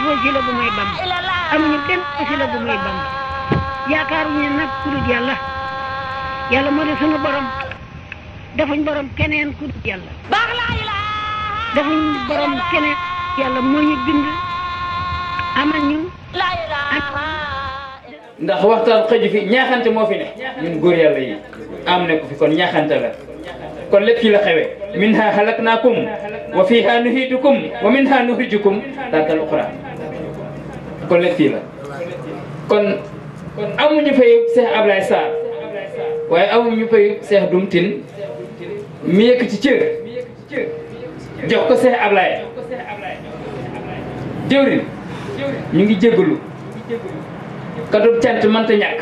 wasila bu may Bamba amuñu benn wasila bu may Bamba yaakaaruñu nag ku dul yàlla yàlla moo di sunu borom defuñ borom keneen ku dul yàlla defuñ borom keneen yàlla moo ñu bind amal ñu ndax waxtaan xëju fi ñaaxante moo fi ne ñun góor yàlla yi am ne ko fi kon ñaaxante la kon lépp fii la xewe minha halaknakum wa fiha nuhidukum wa minha nukhrijukum taratan ukhra kon lépp fii la kon amuñu fay Cheikh Ablaye Sarr waaye amuñu fay Cheikh Doum Tine mi yëkk ci cër jox ko Cheikh Ablaye jëwrin ñu ngi jégalu kaddu cant mënta ñàkk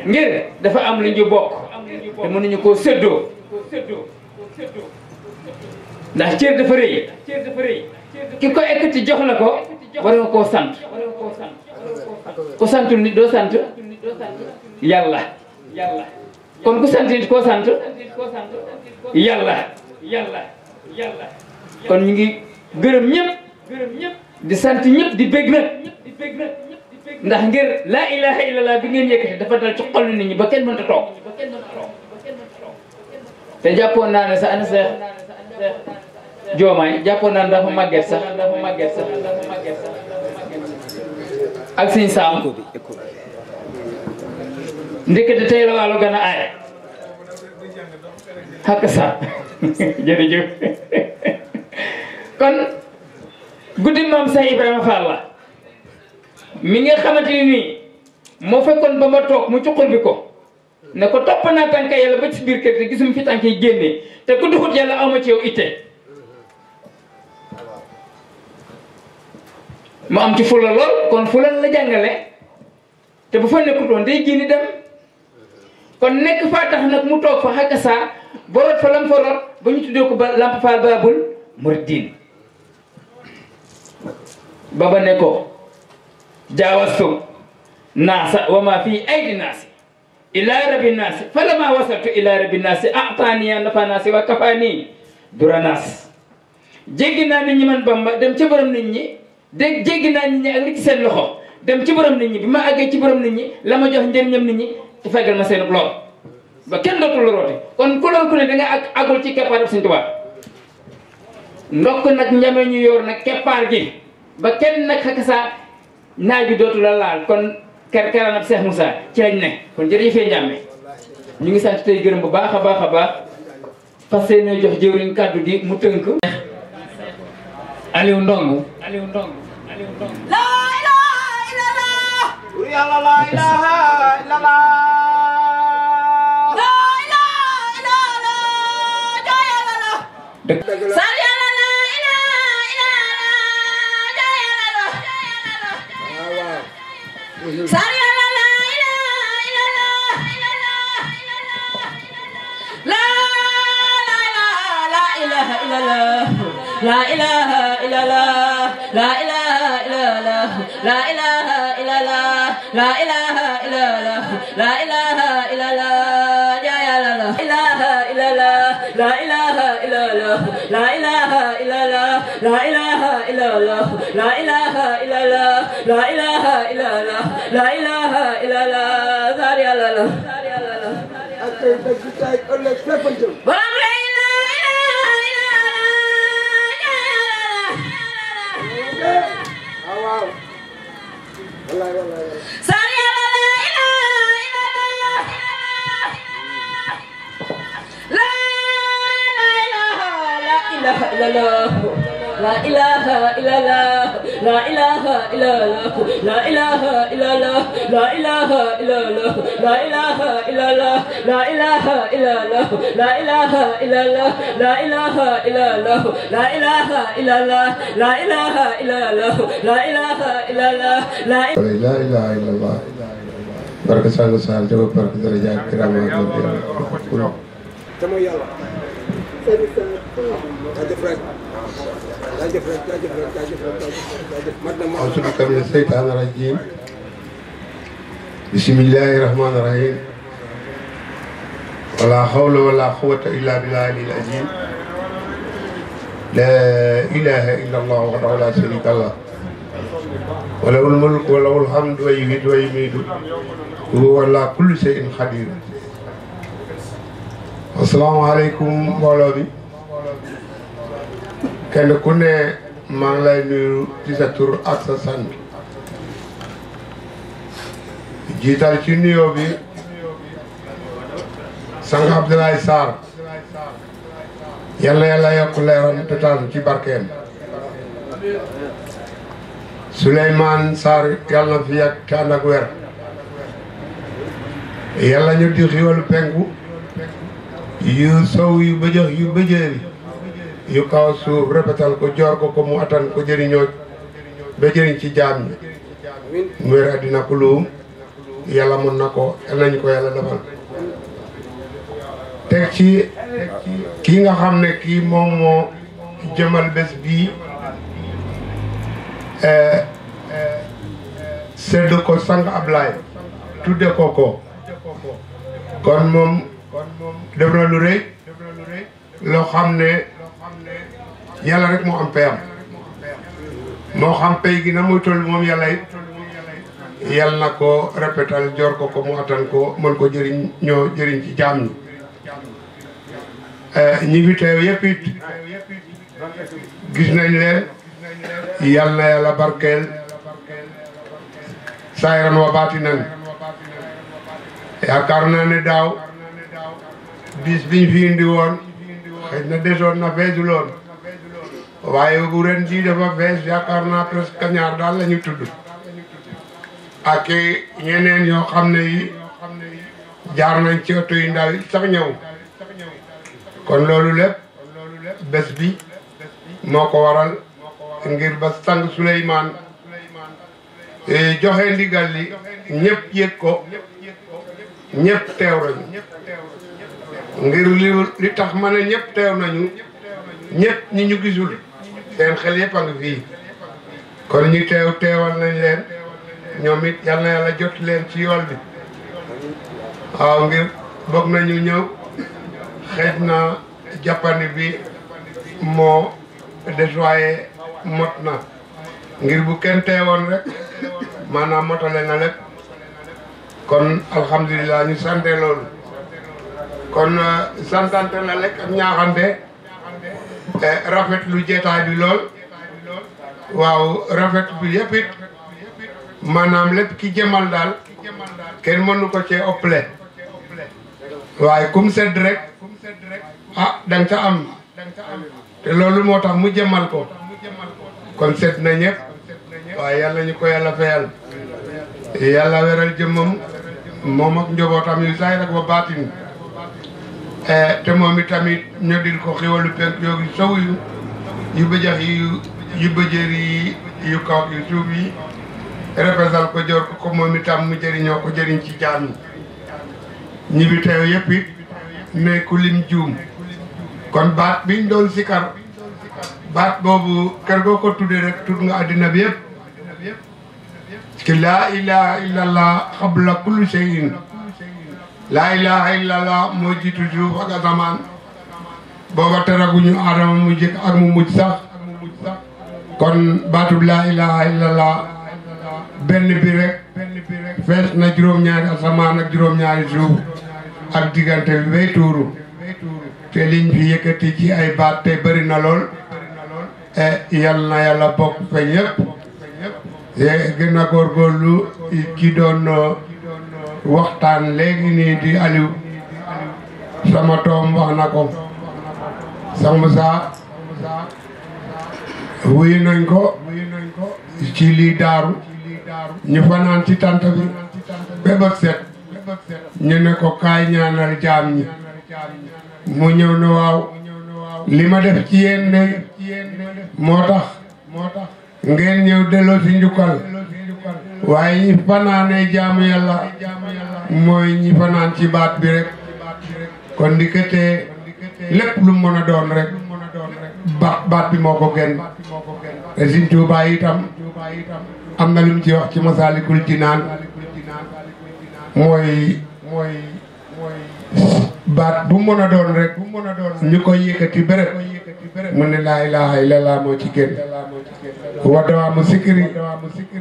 ngir dafa am lu ñu bokk te mënuñu koo séddoo ndax cër dafa rëy ki ko ekkati jox la ko war nga koo sant ku santul nit doo sant yàlla kon ku sant nit koo sant yàlla kon ñu ngi gërëm ñëpp di sant ñëpp di bég nag ndax ngir laa ilaha illallah bi ngeen yëkkati dafa dal ci xol nit ñi ba kenn mënta toog te jàppoon naa ne sax ana Seex Joomaay jàppoon naa ne dafa màgget sax ak Sëñ Saam ndekete tey la wàllu gën a aay xakk sa jërëjëf kon guddi maam Seex Ibrahima Fall la mi nga xamante ni nii moo fekkoon ba ma toog mu cuqul bi ko ne ko topp naa tànk yàlla ba ci biir kër te gisuma fi tànk yi génnee te ku duxut yàlla awma ci yow itte mu am ci fula lool kon fula la jàngale te bu fa nekkutoon day génni dem kon nekk faa tax nag mu toog fa xakka saa boroot fa lam fa root ba ñu tuddee ko ba Lamp Fall Baabul Muridiin baba ne ko jaawastu naasa wa ma fii aydi naasi ila rabbi naasi falama wasaltu ila rabbi naasi ataaniya nafa naasi wa kafaani dura naas jéggi naa nit ñi man Bamba dem ci borom nit ñi dégg jéggi naa nit ñi ak li ci seen loxo dem ci borom nit ñi bi ma àggee ci borom nit ñi la ma jox njëriñam nit ñi te feggal ma seen lool ba kenn dootul la rooti kon ku loolu ku ne da nga àggul ci keppaar Sëñ Tuubaa ndokk nag ñame ñu yor nag keppaar gi ba kenn nag xakk saa naaj bi dootu la laal kon kerkeranab Cheikh Moussa ci lañ ne kon jërëjëfee njàmme ñu ngi sant tey gërëm bu baax a baax a baax parce que ne jox jëwriñ kàddu gi mu tënk Aliou Ndong la ilaha illallah yàlla la ilaha illallah la ilaha illallah La ilaha illallah, la ilaha illallah, la ilaha illallah, la ilaha illallah, la ilaha illallah, ya Allah, ilaha illallah, la ilaha illallah, la ilaha illallah, la ilaha illallah, la ilaha illallah, la ilaha illallah, la ilaha illallah, zari Allah, zari Allah. La ilaha illallah, la ilaha illallah, la ilaha illallah, la ilaha illallah, la ilaha illallah, la ilaha illallah, la ilaha illallah, la ilaha illallah, la ilaha illallah, la ilaha illallah, la ilaha illallah, la ilaha illallah. Barka sang sal jago barka daraja kirama ko. Sama yalla. أعوذ بك من الشيطان الرجيم بسم الله الرحمن الرحيم ولا حول ولا قوة إلا بالله العلي العظيم لا إله إلا الله وحده لا شريك له وله الملك وله الحمد ويحيي ويميت وهو على كل شيء قدير. السلام عليكم mbooloo bi kenn ku ne maa ngi lay nuyu ci sa tur ak sa sant jiital ci nuyoo bi sang Abdoulaye Sarr yàlla yàlla yokk leeram te taal ci barkeem Souleymane Sarr yàlla na fi yàgg te ànd ak wér yàlla ñu di xiwalu penku yu sow yu bëjëx yu bëjëri yu kaw suuf répétal ko joor ko mu atan ko jëriñoo ba jëriñ ci jaam ñi mu wér àddina ko luum yàlla mën na ko yal nañu ko yàlla defal teg ci kii nga xam ne kii moom moo jëmal bés bii sedd ko sang Ablaye tudde ko kon moom def na lu rëy loo xam ne yàlla rek moo am payam moo xam pay gi na muy toll moom yàlla it yàlla na ko répétal jor ko mu attan ko mën ko jëriñ ñoo jëriñ ci jaam ñi ñi fi teew yëpp it gis nañ leen yàlla na yàlla barkeel saayiran wa baatinan yaakaar naa ne daaw bis biñ fi indi woon xëy na desoon na feesuloon waaye bu ren jii dafa fees yaakaar naa presque ñaar daal la ñu tudd ak ñeneen yoo xam ne yi jaar nañ ci oto yu ndaw yi sax ñëw kon loolu lépp bés bi moo ko waral ngir ba sang Souleymane joxe ndigal li ñëpp yëg ko ñëpp teew nañu ngir li tax ma ne ñëpp teew nañu ñëpp ñi ñu gisul seen xel yëpp a ngi fii kon ñu teewal nañ leen ñoom it yal na yàlla jot leen ci yool bi waaw ngir bëgg nañu ñëw xeej na jàppandi bi moo des waaye mot na ngir bu kenn teewoon rek maanaam motale na lépp kon alhamdulilah ñu sante loolu kon santante la lekk ak ñaaxante rafet lu jeetaay bi lool waaw rafet bi yëpp it maanaam lépp ki jëmal daal kenn mënu ko cee ëpple waaye kum sedd rek ah danga ca am te loolu moo tax mu jëmal ko kon sedd na ñëpp waaye yàlla ñu ko yàlla fayal yàlla weral jëmmam moom ak njobootam yu saay rek ba baatin te moom itamit ñodil ko xiwalu penk yoogi sow yu bëjax yu bëjër yi yu kaw yu suuf yi repesal ko jor ko moom itam mu jëriñoo ko jëriñ ci jaam ñi bi teew yëpp it ne ku lim juum kon baat biñ doon sikar baat boobu kër goo ko tudde rek tudd nga àddina bi yëpp ki laa ilaha illallah xabla kulli shay'in laa ilaha illallah moo jiitu suuf ak asamaan booba teraguñu aadama mu jëkk ak mu mujj sax kon baatub laa ilaha illallah benn bi rek fees na juróom-ñaari asamaan ak juróom-ñaari suuf ak diggante bi bay tuuru te liñ fi yëkkati ci ay baat te bëri na lool yal na yàlla bokk fe ñëpp gën a góorgóorlu ki doon waxtaan léegi nii di Aliou sama toom wax na ko sax Moussa wuyu nañ ko ci lii daaru ñu fanaan ci tant bi ba bët set ñu ne ko kaay ñaanal jaam ñi mu ñëw ne waaw li ma def ci yéen de moo tax ngeen ñëw delloo si njukkal waaye ñi fanaanee jaamu yàlla mooy ñi fanaan ci baat bi rek kon ndikete lépp lu mën a doon rek baat bi moo ko gën te Sëriñ Tuubaa itam am na lu mu ci wax ci Masaalikul Jinaan mooy baat bu mën a doon rek ñu koy yëkkati béréb mu ne laa ilaha illallah moo ci gën wa dawaamu sikri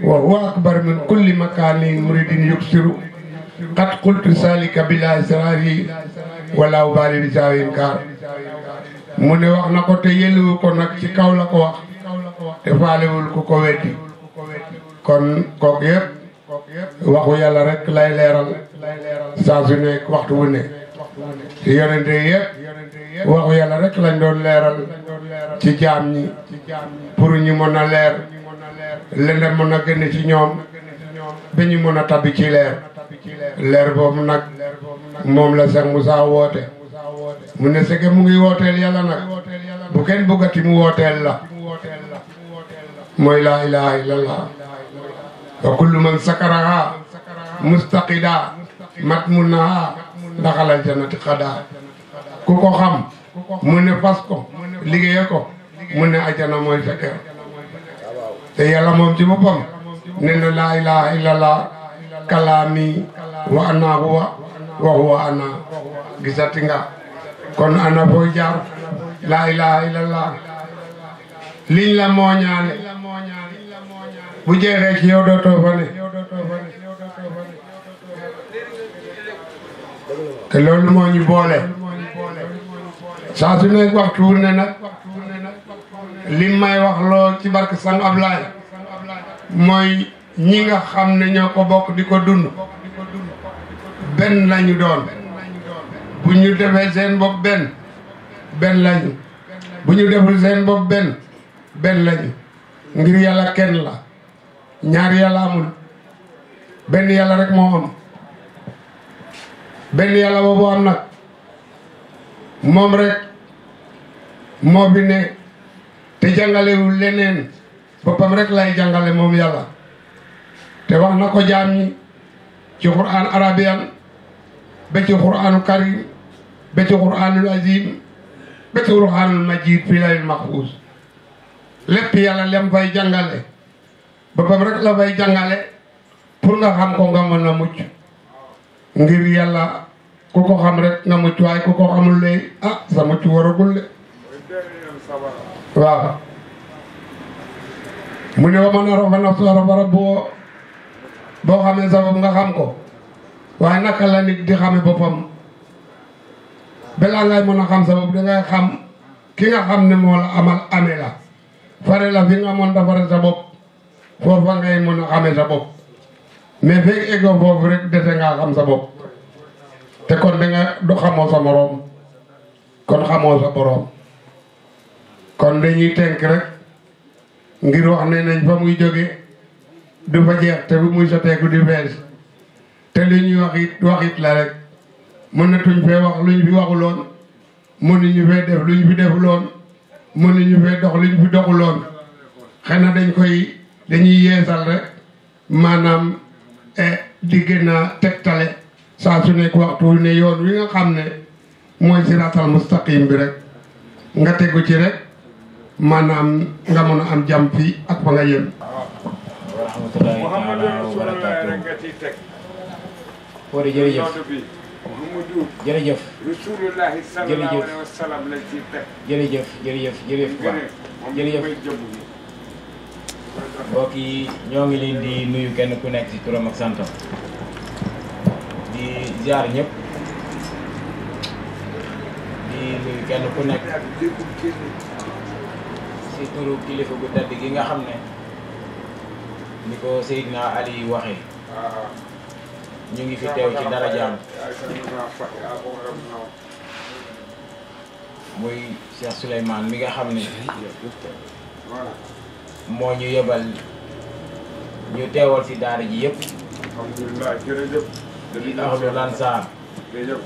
wa huwa akbar min kulli makanin muridin yuksiru qad qultu salika bila israri wala ubali bi sawin kaar mu ne wax na ko te yëluwu ko nag ci kaw la ko wax te faalewul ku ko weddi kon kook yëpp waxu yàlla rek lay leeral saa su nekk waxtu wu ne ci yonente yëpp waxu yàlla rek lañ doon leeral ci jaam ñi pour ñu mën a leer lendem mën a génn ci ñoom ba ñu mën a tabbi ci leer boobu nag moom la Cheikh Moussa woote mu ne seke mu ngi wooteel yàlla nag bu kenn bëggati mu wooteel la mooy laa ilaha illallah wa kullu man sakaraha mustaqida matmunaha daxalal jannati xada ku ko xam mu ne fas ko liggéeye ko mu ne ajana mooy sa kër te yàlla moom ci boppam nee na laa ilaha illallah kalaami wa ana huwa wa huwa ana gisati nga kon ana fooy jaar laa ilaha illallah liñ la mooñaale bu jeexee ci yow dootoo fa ne te loolu moo ñu boole saa su nekk waxtu wu ne nag li may wax loo ci barke Sang Ablaay mooy ñi nga xam ne ñoo ko bokk di ko dund benn lañu doon bu ñu defee seen bopp benn lañu bu ñu deful seen bopp benn lañu ngir yàlla kenn la ñaar yàlla amul benn yàlla rek moo am benn yàlla boobu am nag moom rek moo bi ne te jàngalewul leneen boppam rek lay jàngale moom yàlla te wax na ko jaam ñi ci quran arabiyan ba ci quranu karim ba ci quranul azim ba ci qur'anul majid fii layl mahfuz lépp yàlla lem fay jàngale boppam rek la fay jàngale pour nga xam ko nga mën a mucc ngir yàlla ku ko xam rek nga mucc waaye ku ko xamul lay sa mucc waragul de waaw mu ne wa man arafa nafsahu arafa rabbuhu boo xamee sa bopp nga xam ko waaye naka la nit di xame boppam balaa ngay mën a xam sa bopp dangay xam ki nga xam ne moo la amal amee la fare la fi nga mën da fare sa bopp foofa ngay mën a xame sa bopp mais fekk ego foofu rek dese ngaa xam sa bopp te kon danga du xamoo sa moroom kon xamoo sa boroom kon dañuy tënk rek ngir wax ne nañ fa muy jóge du fa jeex te bu muy soteeku di fees te li ñuy wax it la rek mën na tuñ fee wax luñ fi waxuloon mënuñu fee def luñ fi defuloon mënuñu fee dox luñ fi doxuloon xëy na dañuy yeesal rek maanaam di gën a tegtale saa su nekk waxtu ne yoon wi nga xam ne mooy siraatal mustaqim bi rek nga tegu ci rek maanaam nga mën a am jàmm fii ak fa nga yem. wa rahmatullahi taala wa barakaatuh. Fodé jërëjëf jërëjëf Rasulullahi sallallahu alayhi wa sallam lañ ciy teg. jërëjëf mbokk yi ñoo ngi leen di nuyu kenn ku nekk ci turam ak santam di ziar ñëpp di nuyu kenn ku nekk ci turu kilifa gu tedd gi nga xam ne ni ko Seydina Ali waxee ñu ngi fi teew ci darajaam muy Cheikh Souleymane mi nga xam ne moo ñu yebal ñu teewal ci daara ji yëpp. alhamdulilah jërëjëf. di ahlu Lansar. jërëjëf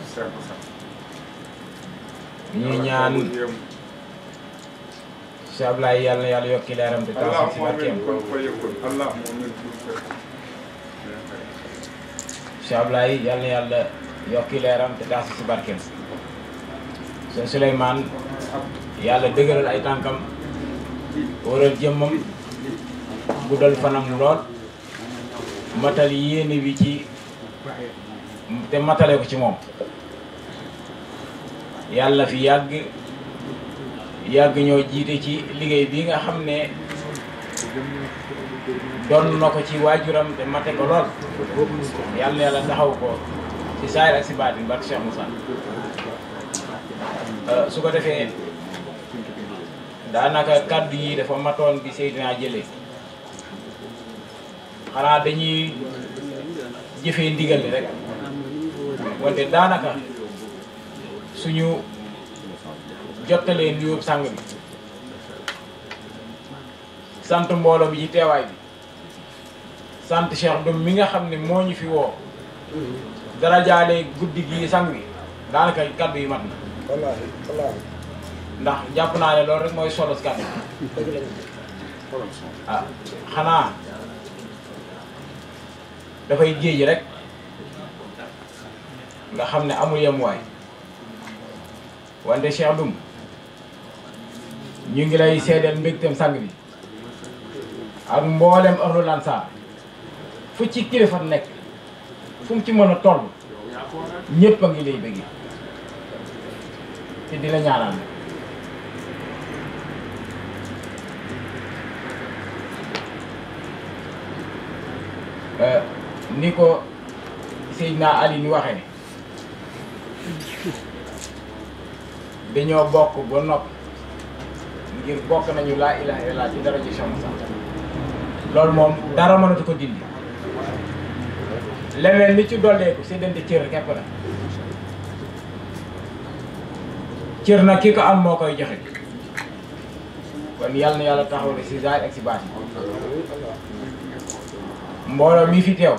ñu ñaan Cheikh Ablaye yàlla na yàlla yokki leeram te taas ci barkeem. Cheikh Ablaye yàlla na yàlla yokki leeram te taas ci barkeem. Cheikh Souleymane yàlla dëgëral ay tànkam. waral jëmmam guddal fanam lool matal yéene wi ci te matale ko ci moom yàlla fi yàgg yàgg ñoo jiite ci liggéey bi nga xam ne doon na ko ci waajuram te mate ko lool yàlla na yàlla taxaw ko ci saayir ak si baatin barke Cheikh Moussa. su ko defee daanaka kàddu yi dafa matoon bi Seydina jëlee xanaa dañuy jëfee ndigal li rek wante daanaka suñu jottalee nuyoo sang bi sant mbooloo bi ci teewaay bi sant Cheikh Dom mi nga xam ne moo ñu fi woo dara jaale guddi gi sang bi daanaka kàddu yi mat na ndax jàpp naa ne loolu rek mooy solo si kàddu ah xanaa dafay géej rek nga xam ne amul yemuwaay wante Cheikh Dom ñu ngi lay seedeel mbégteem sang bi ak mboolem ahlu Lansar fu ci kilifa nekk fu mu ci mën a toll ñëpp a ngi lay bëgg te di la ñaanal ni ko Seydina Ali ni waxee dañoo bokk ba nopp ngir bokk nañu laa ilaha illallah ci dara ji Cheikh Moussa loolu moom dara mënatu ko dindi leneen li ci dolleeku séddante cër képp la cër na ki ko am moo koy joxe kon yàlla na yàlla taxawle si zaahir ak si baatin mbooloo mi fi teew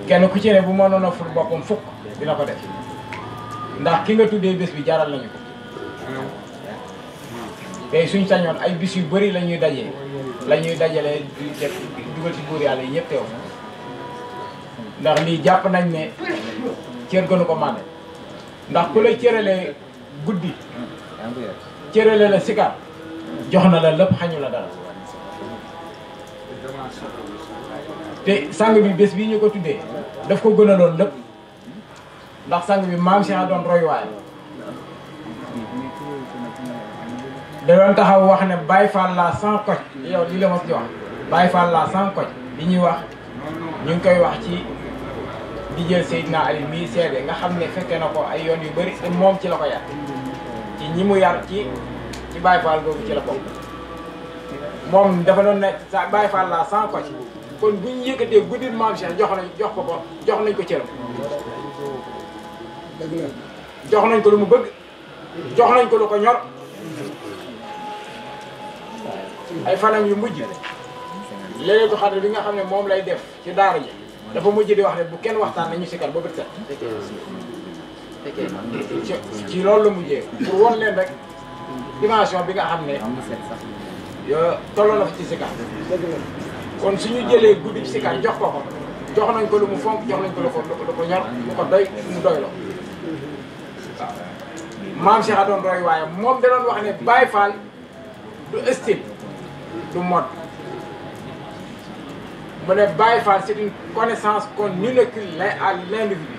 kenn ku ci ne bu mënoon a ful boppam fukk dina ko def ndax ki nga tuddee bés bi jaral nañu ko tey suñ sañoon ay bis yu bëri la ñuy dajee la ñuy dajalee di def dugal ci góor yàlla yi ñëpp teew ndax lii jàpp nañ ne cër gënu ko mànde ndax ku la cëralee guddi cërale la sikar jox na la lépp xañu la dara te sang bi bés bii ñu ko tuddee daf ko gënaloon lépp ndax sang bi maam Cheikh doon royuwaay da doon taxaw wax ne Baye Fall la sans koc yow lii la ma ci wax Baye Fall la sans koc li ñuy wax ñu ngi koy wax ci di jël Seydina Ali mii seede nga xam ne fekke na ko ay yoon yu bëri te moom ci la ko yar ci ñi mu yar ci Baye Fall boobu ci la bokk moom dafa doon ne sa Baye Fall la sans koc kon bu ñu yëkkatee guddi maam Cheikh jox nañ ko cëram jox nañ ko lu mu bëgg jox nañ ko lu ko ñor ay fanam yu mujj léegi du xadra bi nga xam ne moom lay def ci daara ji dafa mujj di wax ne bu kenn waxtaan nañu sikkar ba bët set ci loolu la mujjee pour won leen rek dimension bi nga xam ne tolloo na fi ci sikkar kon suñu jëlee guddi ci sikkar jox ko jox nañ ko lu mu fonk jox nañ ko lu ko ñor lu ko doy mu doy la waaw maam Cheikh a doon roy waaye moom da doon wax ne Baye Fall du style du mode mu ne Baye Fall c'est une connaissance qu'on inocule à l'individu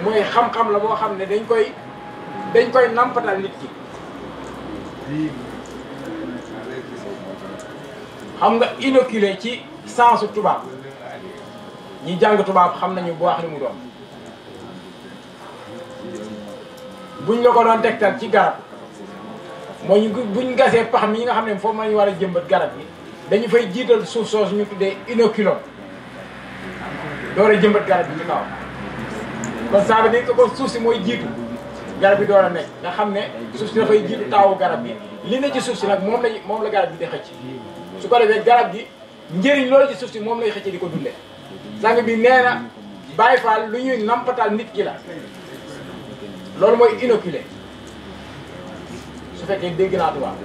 mooy xam-xam la boo xam ne dañ koy nampatal nit ki xam nga inoculé ci sensu tubaab ñi jàng tubaab xam nañu bu wax li mu doon buñ la ko doon tegtal ci garab mooy buñ gasee pax mi nga xam ne foofu lañu war a jëmbat garab gi dañu fay jiital suuf soosu ñu tuddee inoculum door a jëmbat garab bi ci kaw kon ça veut dire que kon suuf si mooy jiitu garab bi door a nekk nga xam ne suuf si dafay jiitu taawu garab bi li ne ci suuf si nag moom la garab bi di xëcc su ko defee garab gi njëriñ loolu ci suuf si moom lay xëcc di ko dundee sang bi nee na Baye Fall lu ñuy nampatal nit ki la loolu mooy inoculé su fekkee dégg naa tubaab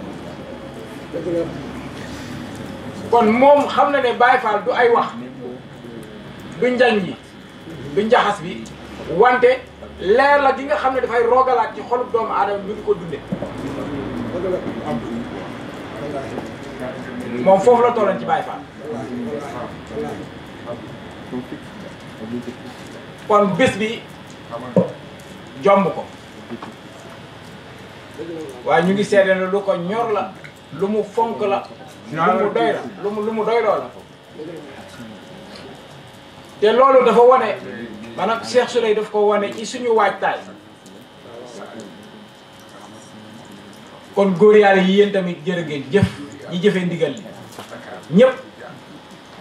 kon moom xam na ne Baye Fall du ay wax du njañ yi du njaxas bi wante leer la gi nga xam ne dafay rogalaat ci xolub doomu aadama bi di ko dunde moom foofu la tolloon ci Baye Fall kon bés bi jomb ko waaye ñu ngi seede ne lu ko ñor la lu mu fonk la lu mu doy la lu mu doyloo la te loolu dafa wane maanaam Cheikh Souleye daf ko wane ci suñu waajtaay kon góor yàlla yi yéen tamit jërë ngeen jëf ñi jëfee ndigal li ñëpp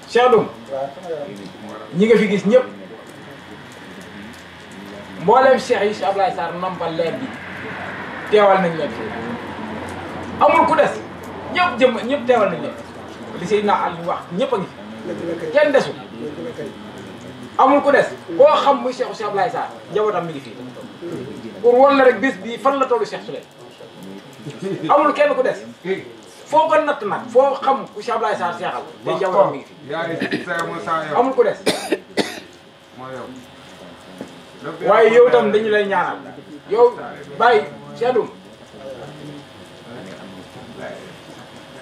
Cheikh Doum ñi nga fi gis ñëpp mbooleem Cheikh yi si Ablaye Sarr nampal leer bi teewal nañ leen amul ku des ñëpp teewal nañ leen li Seydina Aliou wax ñëpp a ngi fi kenn desul amul ku des koo xam muy Cheikh Ablaye Sarr njabootam mi ngi fii pour wan la rek bés bii fan la tollu Cheikh Souleye amul kenn ku des foo ko natt nag foo xam ku Cheikh Ablaye Sarr seexal te njabootam mi ngi fi amul ku des waaye yow tam dañu lay ñaanal yow bàyyi Cheikh Doum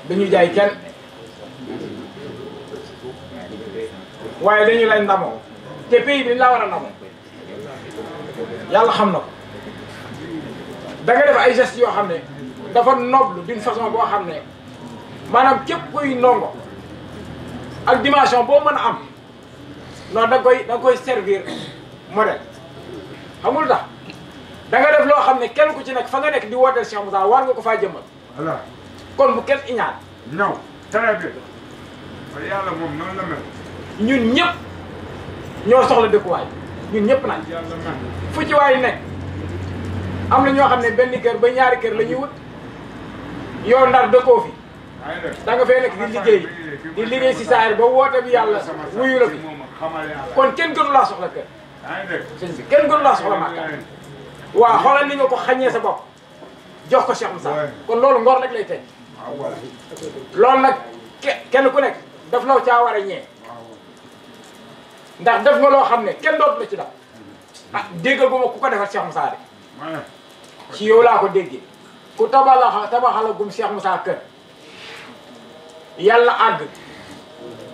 dañu jaay kenn waaye dañu lay ndamoo te pays bi dañ laa war a ndamoo yàlla xam na ko da nga def ay gestes yoo xam ne dafa noble d'une façon boo xam ne maanaam képp kuy ndongo ak dimension boo mën a am non da nga koy servir modèle xamul tax da nga def loo xam ne kenn ku ci nekk fa nga nekk di wooteel Cheikh Moussa war nga ko faa jëmmal voilà kon bu kenn iñaan non très bien yàlla moom noonu la mel ñun ñëpp ñoo soxla dëkkuwaay ñun ñëpp nag yàlla mel fu ci waay nekk am na ñoo xam ne benn kër ba ñaari kër la ñuy wut yow ndar dëkkoo fi da nga fee nekk di liggéey si saayir ba woote bi yàlla wuyu la fi kon kenn gënu laa soxla kër sëñ bi kenn gënu laa soxla Makka waaw xoolal ni nga ko xañee sa bopp jox ko Cheikh Moussa kon loolu ngor rek lay teg loolu nag kenn ku nekk daf la caa war a ñee ndax def nga loo xam ne kenn dootu la ci daf ah déggal gu ma ku ko defal Cheikh Moussa de ci yow laa ko déggee ku tabaxalagum Cheikh Moussa kër yàlla àgg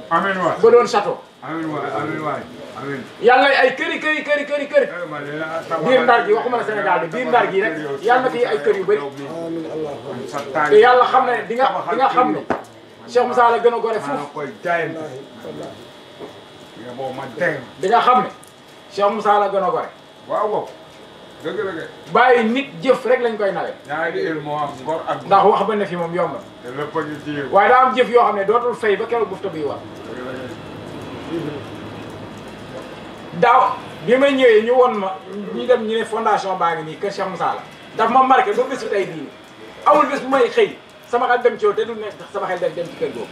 amiin waay ba doon château amiin waay amiin waay amiin yàlla ay këri biir ndar gi waxuma la Sénégal bi biir ndar gi rek yàlla na fi ay kër yu bëri te yàlla xam ne di nga xam ne Cheikh Moussa la gën a gore foofu di nga xam ne Cheikh Moussa la gën a gore waaw dëgg la kay bàyyi nit jëf rek lañ koy nawe ñaari il moo am ngor ak ndax wax ba ne fi moom yomb te lépp a ngi ci yow waaye daa am jëf yoo xam ne dootul fay ba keroog bufta biy war daaw bi ma ñëwee ñu won ma ñu dem ñu ne fondation baa ngi nii kër Cheikh Moussa la daf ma marqué ba bésu tey bii amul bés bu may xëy sama xel dem ci yow te du nekk sama xel dem ci kër googu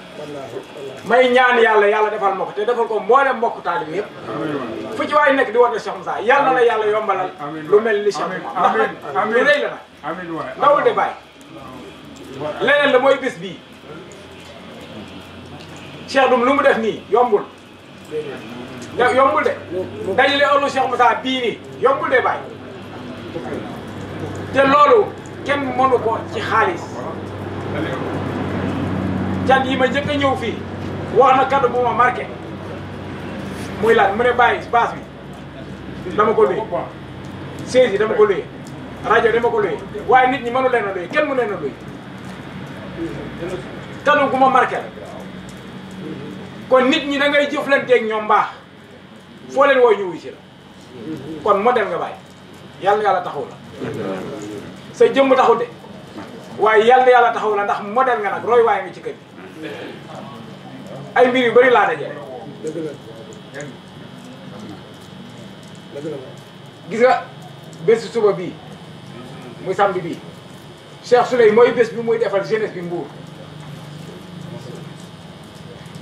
may ñaan yàlla defal ma ko te defal ko mboolem mbokk taalib yëpp fu ci waay nekk di woote Cheikh Moussa yàlla na la yàlla yombalal lu mel ni Cheikh Moussa ndax nag lu rëy la nag ndawul de bàyyi leneen la mooy bés bii Cheikh Doum lu mu def nii yombul yombul de dajale olu Cheikh Moussa bii nii yombul de bàyyi te loolu kenn mënu ko ci xaalis cat yi ma njëkk a ñëw fii wax na kaddu bu ma marqué muy lan mu ne bàyyi base bi dama ko luye chaise yi dama ko luye rajo dama ko luye waaye nit ñi mënu leen a luye kenn mënu leen a luye kaddu gu ma marqué la kon nit ñi da ngay jëflanteeg ñoom mbaax foo leen woo ñu wuy si la kon modèle nga bàyyi yàlla na yàlla taxaw la sa jëmm taxul de waaye yàlla na yàlla taxaw la ndax modèle nga nag roy waaye nga ci kër gi ay mbir yu bëri laa dajee gis nga bésu suba bii muy samedi bii Cheikh Souleye mooy bés bi muy defal jeunesse bi Mbour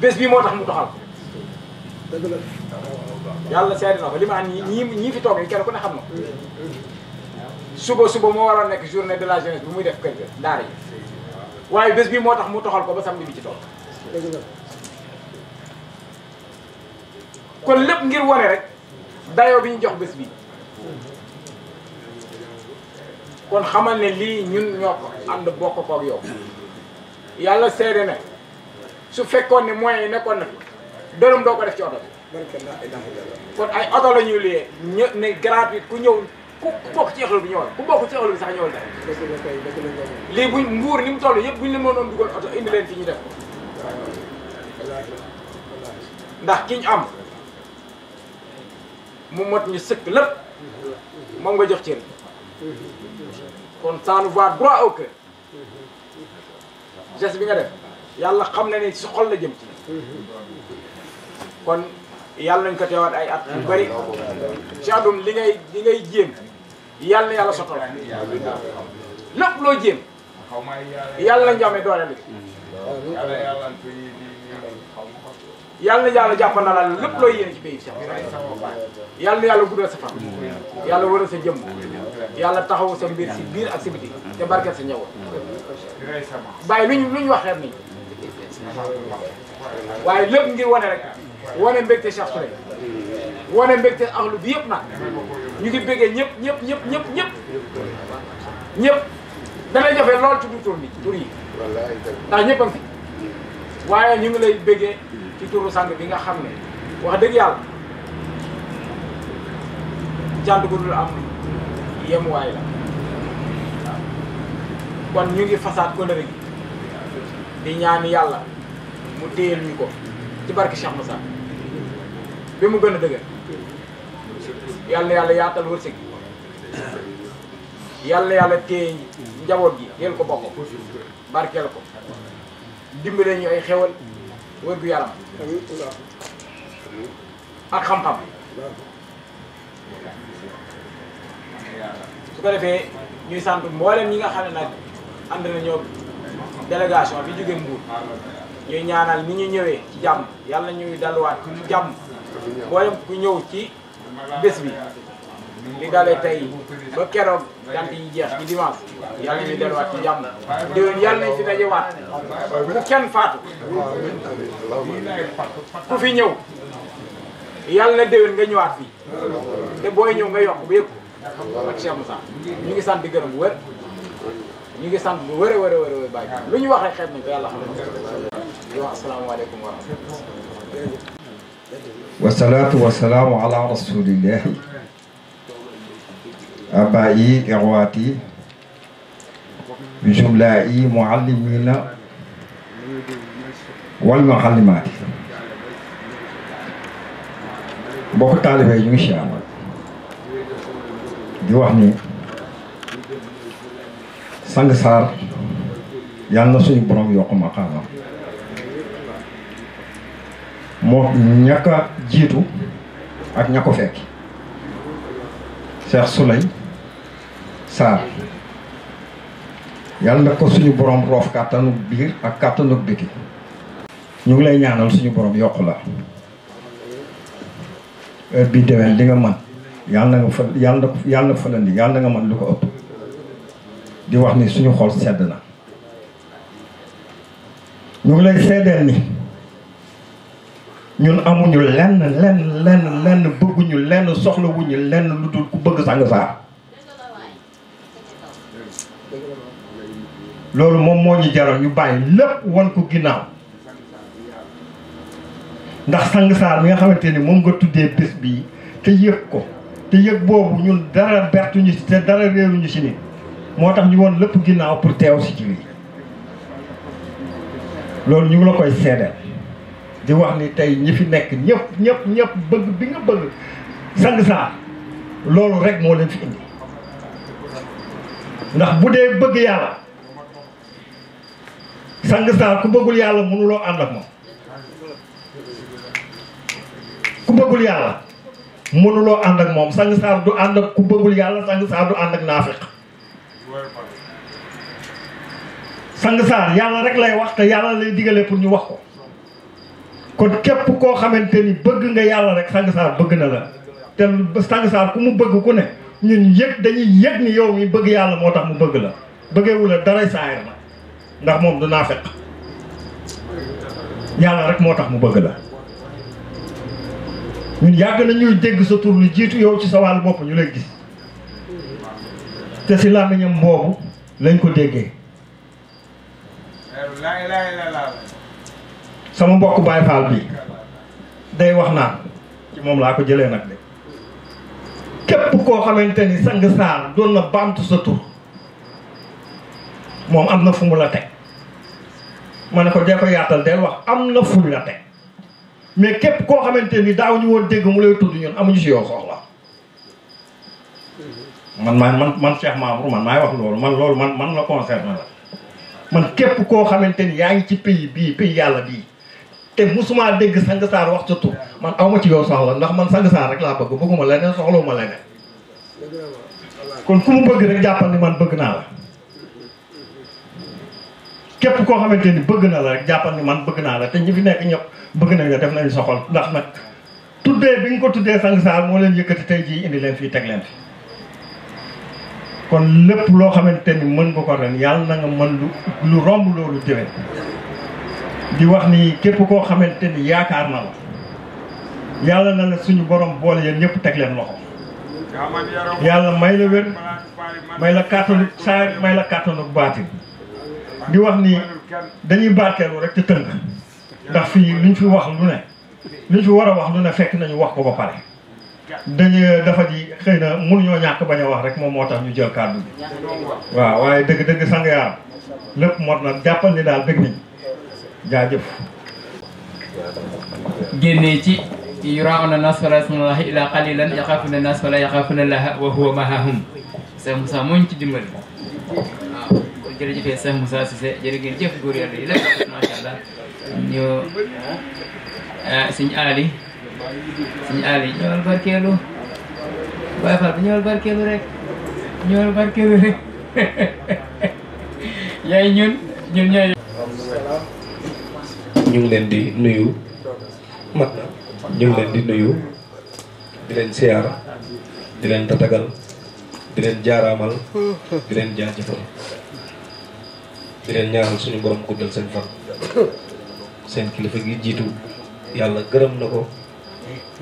bés bi moo tax mu doxal yàlla seeti na ko li ma am ñii fi toog nii kenn ku ne xam na suba moo waroon nekk journée de la jeunesse bi muy def kër ga daara yi waaye bés bi moo tax mu toxal ko ba samedi bi ci toog kon lépp ngir wane rek dayoo bi ñu jox bés bi kon xamal ne lii ñun ñoo ko ànd bokk koog yow yàlla seede ne su fekkoon ne moyens yi nekkoon na fi dërëm doo ko def ci oto bi kon ay oto la ñuy liyee ne gratuit ku ku bokk ci xel bi ñëwal ku bokk ci xel bi sax ñëwal tey lii buñ mbuur ni mu toll yëpp buñ la mënoon dugal oto indi leen fi ñu def ndax ki ñu am mu mot ñu sëkk lépp moom nga jox cër kon ça nous va droit au cœur geste bi nga def yàlla xam na ne si xol la jëm ci kon yàlla nañ ko teewaat ay at yu bëri ci àdduna li ngay jéem yàlla na yàlla sottal lépp loo jéem yàlla na njame doole li yàlla na yàlla jàppandalal lépp loo yéene ci pays bi yàlla na yàlla guddal sa fan yàlla wëral sa jëmm yàlla taxaw sa mbir si biir ak si biti te barkeel sa ñëwoon bàyyi luñ wax xeeb nañ waaye lépp ngir wane rek wane mbégte Cheikh Touré wane mbégte axlu bi yëpp nag ñu ngi béggee ñëpp dana jafe lool ci du tur bi tur yi ndax ñëpp a ngi fi waaye ñu ngi lay béggee ci turu sang bi nga xam ne wax dëgg yàlla cant gu dul am yemuwaay la kon ñu ngi fasaat kóllëre gi di ñaan yàlla mu téyel ñu ko ci barke Cheikh Moussa bi mu gën a dëgër yàlla yàlla yaatal wërsëg yàlla téye njaboot gi yéen ko bokk barkeel ko dimbale ñu ay xewal wër gu yaram ak xam-xam su ko defee ñuy sant mboolem ñi nga xam ne nag ànd nañoo délégation bi jóge Mbuur ñuy ñaanal ni ñu ñëwee ci jàmm yàlla ñuy dalluwaat ci jàmm mboolem ku ñëw ci bés bi li dalee tey ba keroog jant yi jeex ci dimanche yàlla ñuy delluwaat ci jàmm déwén yàlla nañ fi dajewaat bu kenn faatu ku fi ñëw yàlla na déwén nga ñëwaat fii te booy ñëw nga yokk ba yëpp ak Cheikh Moussa ñu ngi sant di gërëm bu wér ñu ngi sant bu wér a wér bàyyi lu ñu wax rek xeeb nañ ko yàlla xam ne di wax asalaamaaleykum wa rahmatulah. wasalaatu wasalaamu ala rasulillahi abayi ixwaati jumlaayi muallimina wal muallimaati mbokk taalibe ñu ngi siyaar di wax ni sang Sarr yàlla na suñu borom yokk maqaamam moo ñàkk a jiitu ak ña ko fekk Cheikh Souley Sarr yàlla na ko suñu borom roof kàttanu biir ak kàttanu biti ñu ngi lay ñaanal suñu borom yokk la heure bii déwén li nga mën yàlla na nga fa yàlla na fa landi yàlla na nga mën lu ko ëpp di wax ni suñu xol sedd na ñu ngi lay seedeel ni ñun amuñu lenn bëgguñu lenn soxlawuñu lenn lu dul ku bëgg sang Sarr loolu moom moo ñu jaral ñu bàyyi lépp wan ko ginnaaw ndax sang Sarr mi nga xamante ni moom nga tuddee bés bii te yëg ko te yëg boobu ñun dara bertuñu ci te dara réeruñu ci nit moo tax ñu woon lépp ginnaaw pour teew si ci lii loolu ñu ngi la koy seedeel di wax ni tey ñi fi nekk ñëpp bëgg bi nga bëgg sang Sarr loolu rek moo leen fi indi ndax bu dee bëgg yàlla sang Sarr ku bëggul yàlla mënuloo ànd ak moom ku bëggul yàlla mënuloo ànd ak moom sang Sarr du ànd ak ku bëggul yàlla sang Sarr du ànd ak naafiq sang Sarr yàlla rek lay wax te yàlla lay digale pour ñu wax ko kon képp koo xamante ni bëgg nga yàlla rek sang Sarr bëgg na la te sang Sarr ku mu bëgg ku ne ñun dañuy yëg ni yow mi bëgg yàlla moo tax mu bëgg la bëggeewu la daray saayir la ndax moom du naafeq yàlla rek moo tax mu bëgg la ñun yàgg na ñuy dégg sa tur lu jiitu yow ci sa wàllu bopp ñu lay gis te si làmmiñam boobu lañ ko déggee sama mbokk Baye Fall bi day wax naan ci moom laa ko jëlee nag de képp koo xamante ni sang Saar doon na baamtu sa tur moom am na fu mu la teg ma ne ko dee ko yaatal del wax am na fu mu la teg mais képp koo xamante ni daaw ñu woon dégg mu lay tudd ñun amuñu si yow soxla man Cheikh Mamour man maay wax loolu man la concerné la man képp koo xamante ni yaa ngi ci pays yàlla bii te musuma dégg sang Saar wax sa tur man awma ci yow soxla ndax man sang Saar rek laa bëgg bëgguma leneen soxlawuma leneen kon ku mu bëgg rek jàppal ni man bëgg naa la képp koo xamante ni bëgg na la rek jàppal ni man bëgg naa la te ñi fi nekk ñëpp bëgg nañ la def nañu soxal ndax nag tuddee bi nga ko tuddee sang Saar moo leen yëkkati tey jii indi leen fii teg leen fi kon lépp loo xamante ni mën nga ko ren yàlla na nga mën lu romb loolu déwén di wax ni képp koo xamante ni yaakaar na la yàlla na la suñu borom boole yéen ñëpp teg leen loxo yàlla may la wér may la kàttanu saa may la kàttanu baatin di wax ni dañuy barkeelu rek te tënk ndax fii luñ fi wax lu ne luñ fi war a wax lu ne fekk nañu wax ko ba pare dañu dafa di xëy na mënuñoo ñàkk bañ a wax rek moom moo tax ñu jël kàddu bi waaw waaye dëgg sang yaar lépp mot na jàppal ni daal bëgg nañ jaajëf génnee ci yurauna nas fala yasmanullahi illa qalilan yaxaafuna nas fala yaxaafuna llaha wa huwa mahahum Cheikh Moussa mooñ ci dimbali waaw jërëjëfee Cheikh Moussa Cissé jërë ngeen jëf góor yàlla yi lépp macha allah ñu sëñ Ali ñëwal barkeelu Baye Fall ñëwal barkeelu rek yaay ñun ñooy ñu ngi leen di nuyu mat na ñu ngi leen di nuyu di leen siyaar di leen tatagal di leen jaaraamal di leen jaajëfal di leen ñaanal suñu borom guddal seen fan seen kilifa gi jiitu yàlla gërëm na ko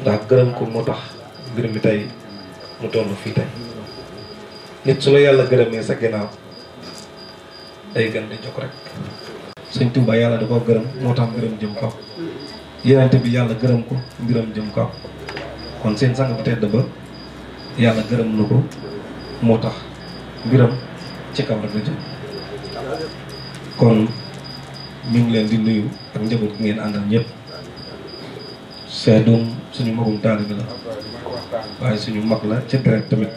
ndax gërëm ko moo tax mbir mi tey mu toll fii tey nit su la yàlla gërëmee sa ginnaaw day gën di jokk rek sëñ Tuubaa yàlla da koo gërëm moo tax mbiram jëm kaw yenente bi yàlla gërëm ko mbiram jëm kaw kon seen sang bu tedd ba yàlla gërëm na ko moo tax mbiram ci kaw rek la jëm kon ñu ngi leen di nuyu ak njaboot gi ngeen àndal ñëpp Seydou suñu magum taalibe la waaye suñu mag la ci deret tamit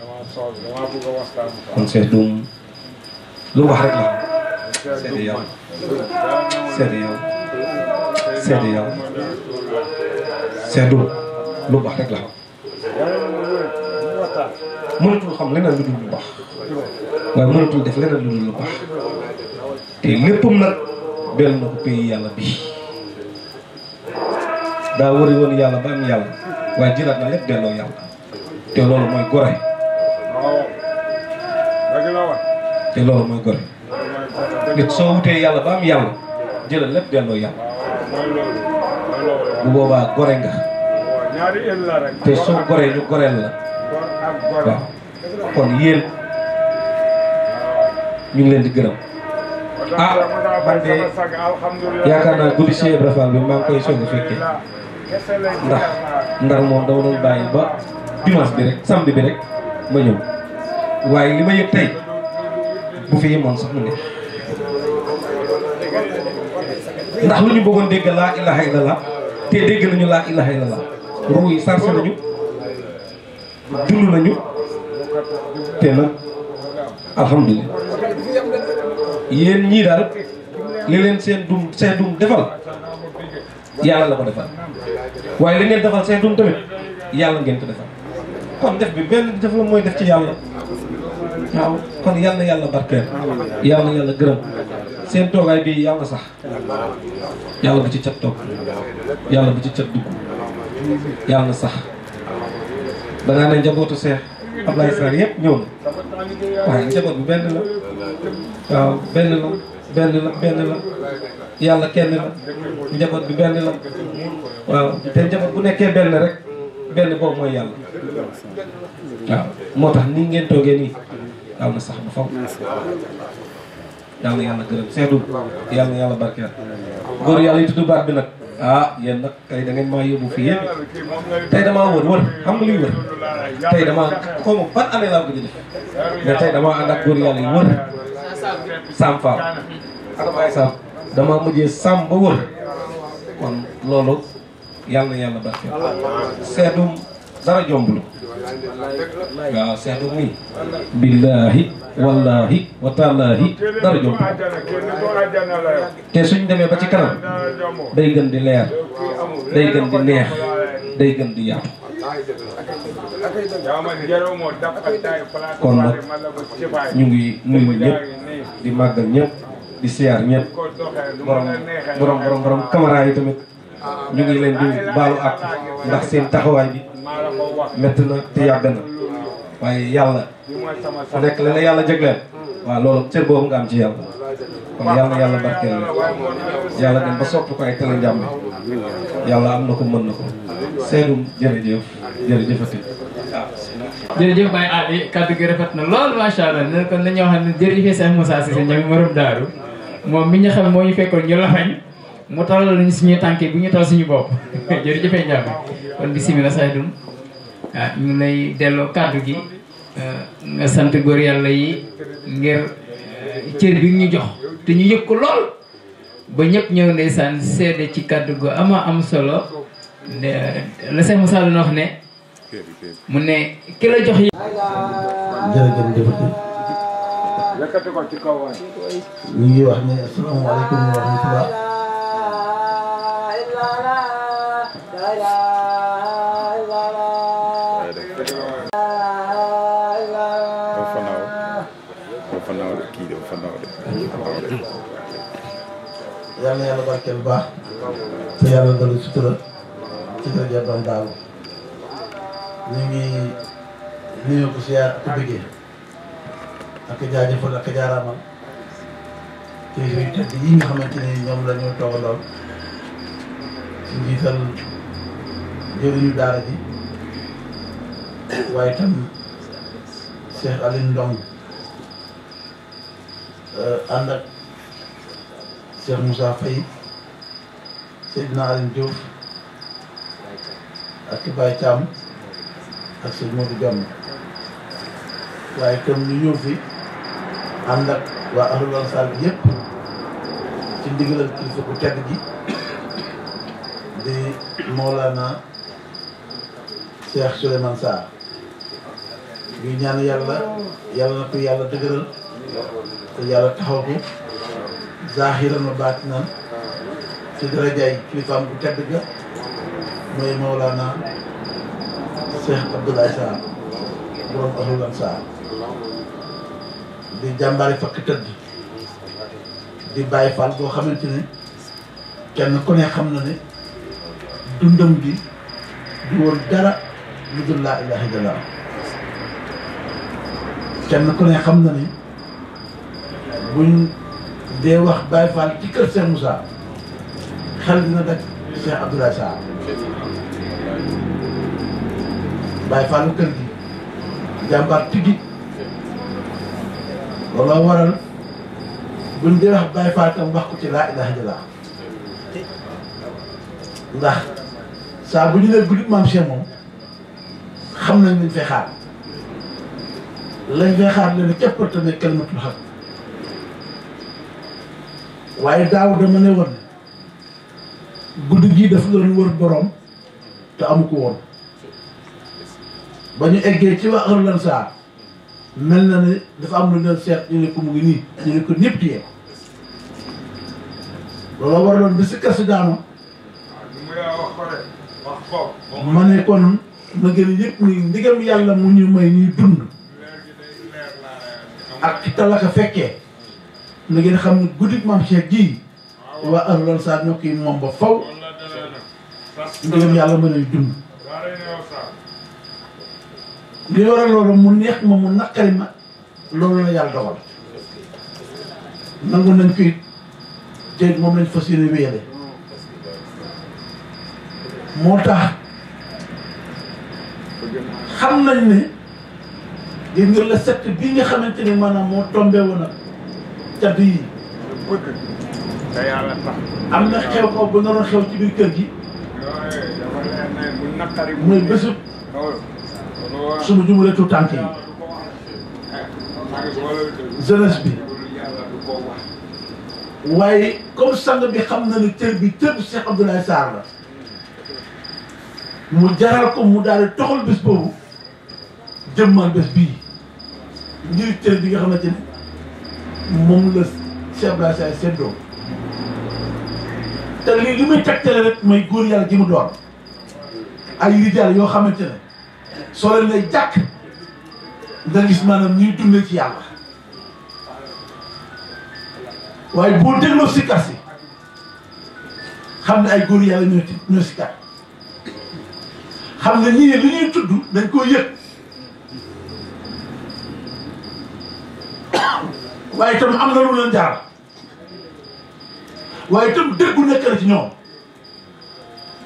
kon Seydou lu wax rek la seede yàlla Seydou lu baax rek la xam mënatul xam leneen lu dul lu baax waaye mënatul def leneen lu dul lu baax te léppam nag dellu na ko pays yàlla bii daa wari woon yàlla ba am yàlla waaye jëlaat na lépp delloo yàlla te loolu mooy gore nit soo wutee yàlla ba am yàlla jëlal lépp delloo yàlla bu boobaa gore nga te soo goree ñu goreel la waaw kon yéen ñu ngi leen di gërëm man de yaakaar naa guddi Cheikh Ibra Fall bi maa ngi koy soog a fekkee ndax ndar moom dama doon bàyyi ba dimanche bi rek samedi bi rek ma ñëw waaye li ma yëg tey bu fi yemoon sax mu ne ndax lu ñu bëggoon dégg laa ilaha illallah te dégg nañu laa ilaha illallah ruu yi sarse nañu dund nañu te nag alhamdulilah yéen ñii daal li leen seen dum defal yàlla la ko defal waaye li ngeen defal seen dum tamit yàlla ngeen ko defal kon def bi benn def la mooy def ci yàlla waaw kon yàlla na yàlla barkeel yàlla na yàlla gërëm seen toogaay bi yàlla sax yàlla bu ci cat toog yàlla bu ci cat dugg yàlla na sax dangaa ne njabootu Seex Ablaye Sarr yëpp ñëw na waaye njaboot bi benn la waaw benn la yàlla kenn la njaboot bi benn la waaw te njaboot bu nekkee benn rek benn boobu mooy yàlla waaw moo tax nii ngeen toogee nii yàlla na sax ba faw yàlla yàlla gërëm seetu yàlla yàlla barkeel góor yàlla yi tudd baat bi nag ah yéen nag tey da ngeen maa yóbbu fii yéen tey damaa wër xam nga luy wër tey damaa xaw ma ban année laa ko def mais tey damaa ànd ak góor yàlla yi wër Sam Fall ak Baye Sam damaa mujjee Sam ba wër kon loolu yàlla na yàlla barkeel seetum dara jomblu waaw seetum nii billaahi wallaahi wa taalaahi dara jomblu te suñ demee ba ci kanam day gën di leer day gën di neex day gën di yaatu kon nag ñu ngi nuyu ñëpp di màggal ñëpp di siyaar ñëpp borom caméra yi tamit ñu ngi leen di baalu ak ndax seen taxawaay bi métti na te yàgg na waaye yàlla fu nekk la yàlla jagleel waaw loolu cër boobu nga am ci yàlla kon yàlla na yàlla barkeel la yàlla dem ba soppi ko ay tele njàmb yàlla am na ko mën na ko Seydou jërëjëf jërëjëfati jërëjëf Baye Adi kaddu gi rafet na lool macha allah ne kon nañoo xam ne jërëjëf Cheikh Moussa Cissé ñoom morom daaru moom mi ñu xam moo ñu fekkoon ñu lafañ mu talal nañu suñuy tànk bu ñu tal suñu bopp jërëjëfee njàmm kon bisimilah Seydou ñu ngi lay delloo kaddu gi nga sant góor yàlla yi ngir cër bi ñu jox te ñu yëg ko lool ba ñëpp ñëw ndeysaan seede ci kaddu gu ama am solo la Cheikh Moussa doon wax ne mu ne ki la jox yi jërëjëf jëfati yëkkati ko ci kaw waay ñu ngi wax ne asalaamaaleykum wa rahmatulah yàlla yàlla barkeel baax te yàlla dolli sutura ci kër Jabban Daaw ñu ngi nuyu ko siyaar ak bëggee ak jaajëfal ak jaaraamal ci yu tedd yi nga xamante ni ñoom la ñu toogaloon ci njiital jëriñu daara ji waaye tam Cheikh Aline Ndong ànd ak Cheikh Moussa Faye Seydina Aline Diouf ak Baye Thiam ak sëñ Modou Diom waaye comme ñu ñëw fi ànd ak waa Ahlul Ansar bi yëpp ci ndigalal kilifa bu tedd gi di Mawlana Cheikh Souleymane Sarr ñuy ñaan yàlla na ko yàlla dëgëral te yàlla taxaw ko zaahiran wa baatinan ci darajaay kilifaam bu tedd ga mooy Mawlana Cheikh Abdoulaye Sarr borom Ahlul Ansar di jàmbaari fakk tëdd di Baye Fall boo xamante ne kenn ku ne xam na ne dundam gi du woon dara lu dul laa ilaha illallah kenn ku ne xam na ne buñ dee wax Baye Fall ci kër Cheikh Moussa xel dina daj Cheikh Abdoulaye Sarr Baye Fallu kër gi jàmbaar tigi looloo waral buñ dee wax Baye Fall tam wax ko ci laa ilaha illallah ndax saa bu ñu nee guddi maam Cheikh moom xam nañ lañ fay xaar lañ fay xaar leen képp tamit kalimatul xaq waaye daaw dama ne woon guddi gii dafa doon wër borom te amu ko woon ba ñu eggee ci waa Ahlul Ansar mel na ne dafa am lu leen seet ñu ne ko mu ngi nii ñu ne ko ñëpp téye loolu waraloon bi si kasi daano ma ne kon ma gën yëpp ni ndigam yàlla mu ñu may ñuy dund ak ci talaka fekkee na ngeen xam ne guddi maam Cheikh gii waa Ahlul Ansar ñoo koy moom ba faw ndigam yàlla mën ay dund li waral loolu mu neex ma mu naqari ma loolu la yàlla dogal nangu nañ ko it te moom lañ fas yéene wéyale moo tax xam nañ ne gis nga la set bii nga xamante ne maanaam moo tombé woon ak cadd yi te yàlla tax. am na xew ko bu naroon xew ci biir kër gi. dafa leen ne bu naqari. muy bésu sunu jumale tu tànk yi. jeunesse bi. waaye comme sang bi xam na ne cër bi cër Cheikh Abdoulaye Sarr la mu jaral ko mu daal di toxal bés boobu jëmmal bés bii ngir cër bi nga xamante ne moom la Cheikh Abdoulaye Sarr séddoo te lii li muy tegtale rek mooy góor yàlla ji mu doon ay rijaal yoo xamante ne soo leen lay jàkk nga gis maanaam ñuy dundee ci yàlla waaye boo dégloo sikkar si xam ne ay góor yàlla ñoo sikkar xam ne ñii li ñuy tudd dañ koo yëg waaye itam am na lu leen jaar waaye itam dëggu nekk na ci ñoom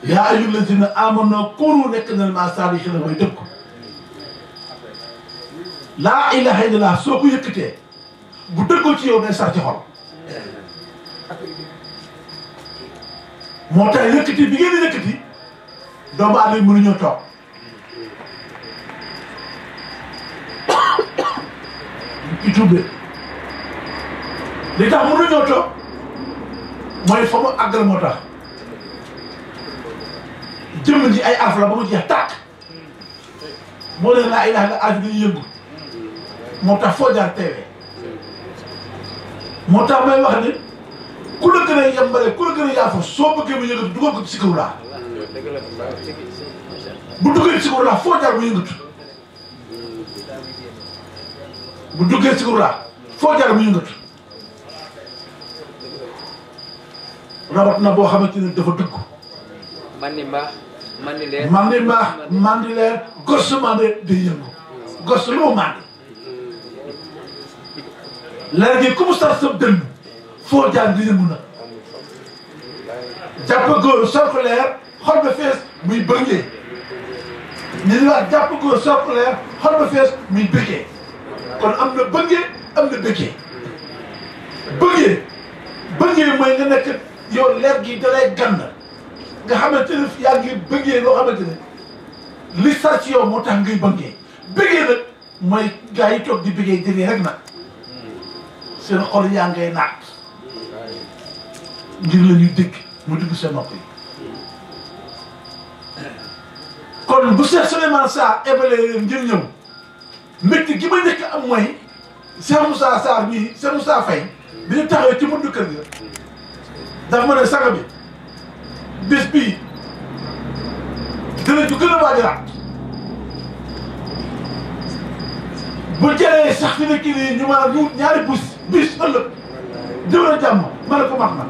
yaa ayyuhal lazina aamanu kuunu nekk na maa saadiqiina mooy dëggu laa ilaaha illallah soo ko yëkkatee bu dëggoo ci yow day sar ci xol moo tax yëkkati bi ngeen di yëkkati doomu aadama yi mënuñoo toog ci tuube li tax mënuñoo toog mooy fa mu àggal moo tax jëmm ji ay araf la ba mu jeex tàkk moo leen laa ilaaha illa araf dañuy yëngu moo tax foo jaar teewee moo tax may wax ni ku la gën a yembale ku la gën a yaafo soo bëggee mu yëngatu dugal ko ci sikkaru laa bu duggee ci sikkaru laa foo jaar mu yëngatu bu duggee ci sikkaru laa foo jaar mu yëngatu rawat na boo xamante ne dafa dugg man ni mbaax man ni leer man ni mbaax man di leer gos mande day yëngu gos loo mande leer gi ku mu sar sab dënn foo jaar di yëngu na jàpp góor sor ko leer xol ba fees muy bëngee ñu ni waat jàpp góor sor ko leer xol ba fees muy bëggee kon am na bëngee am na bëggee bëggee mooy nga nekk yow leer gi dalay gann nga xamante ne yaa ngi bëggee loo xamante ne li sar ci yow moo tax ngay bëggee nag mooy gars yi toog di bëggee jëlee rek nag seen xol yaa ngay naat ngir la ñuy dégg mu dugg seen nopp yi kon bu Cheikh Souleymane Sarr évalué leen ngir ñëw mbégte gi ma njëkk am mooy Cheikh Moussa Sarr bii Cheikh Moussa Faye bi ñu taxawee ci buntu kër ga dafa ma ne saga bi bés bii dina ju gën a waajalaat bu jëlee sax fi nekk nii ñu maanaam ñu ñaari bis ëllëg jëwal a jàmm ma ne ko mat na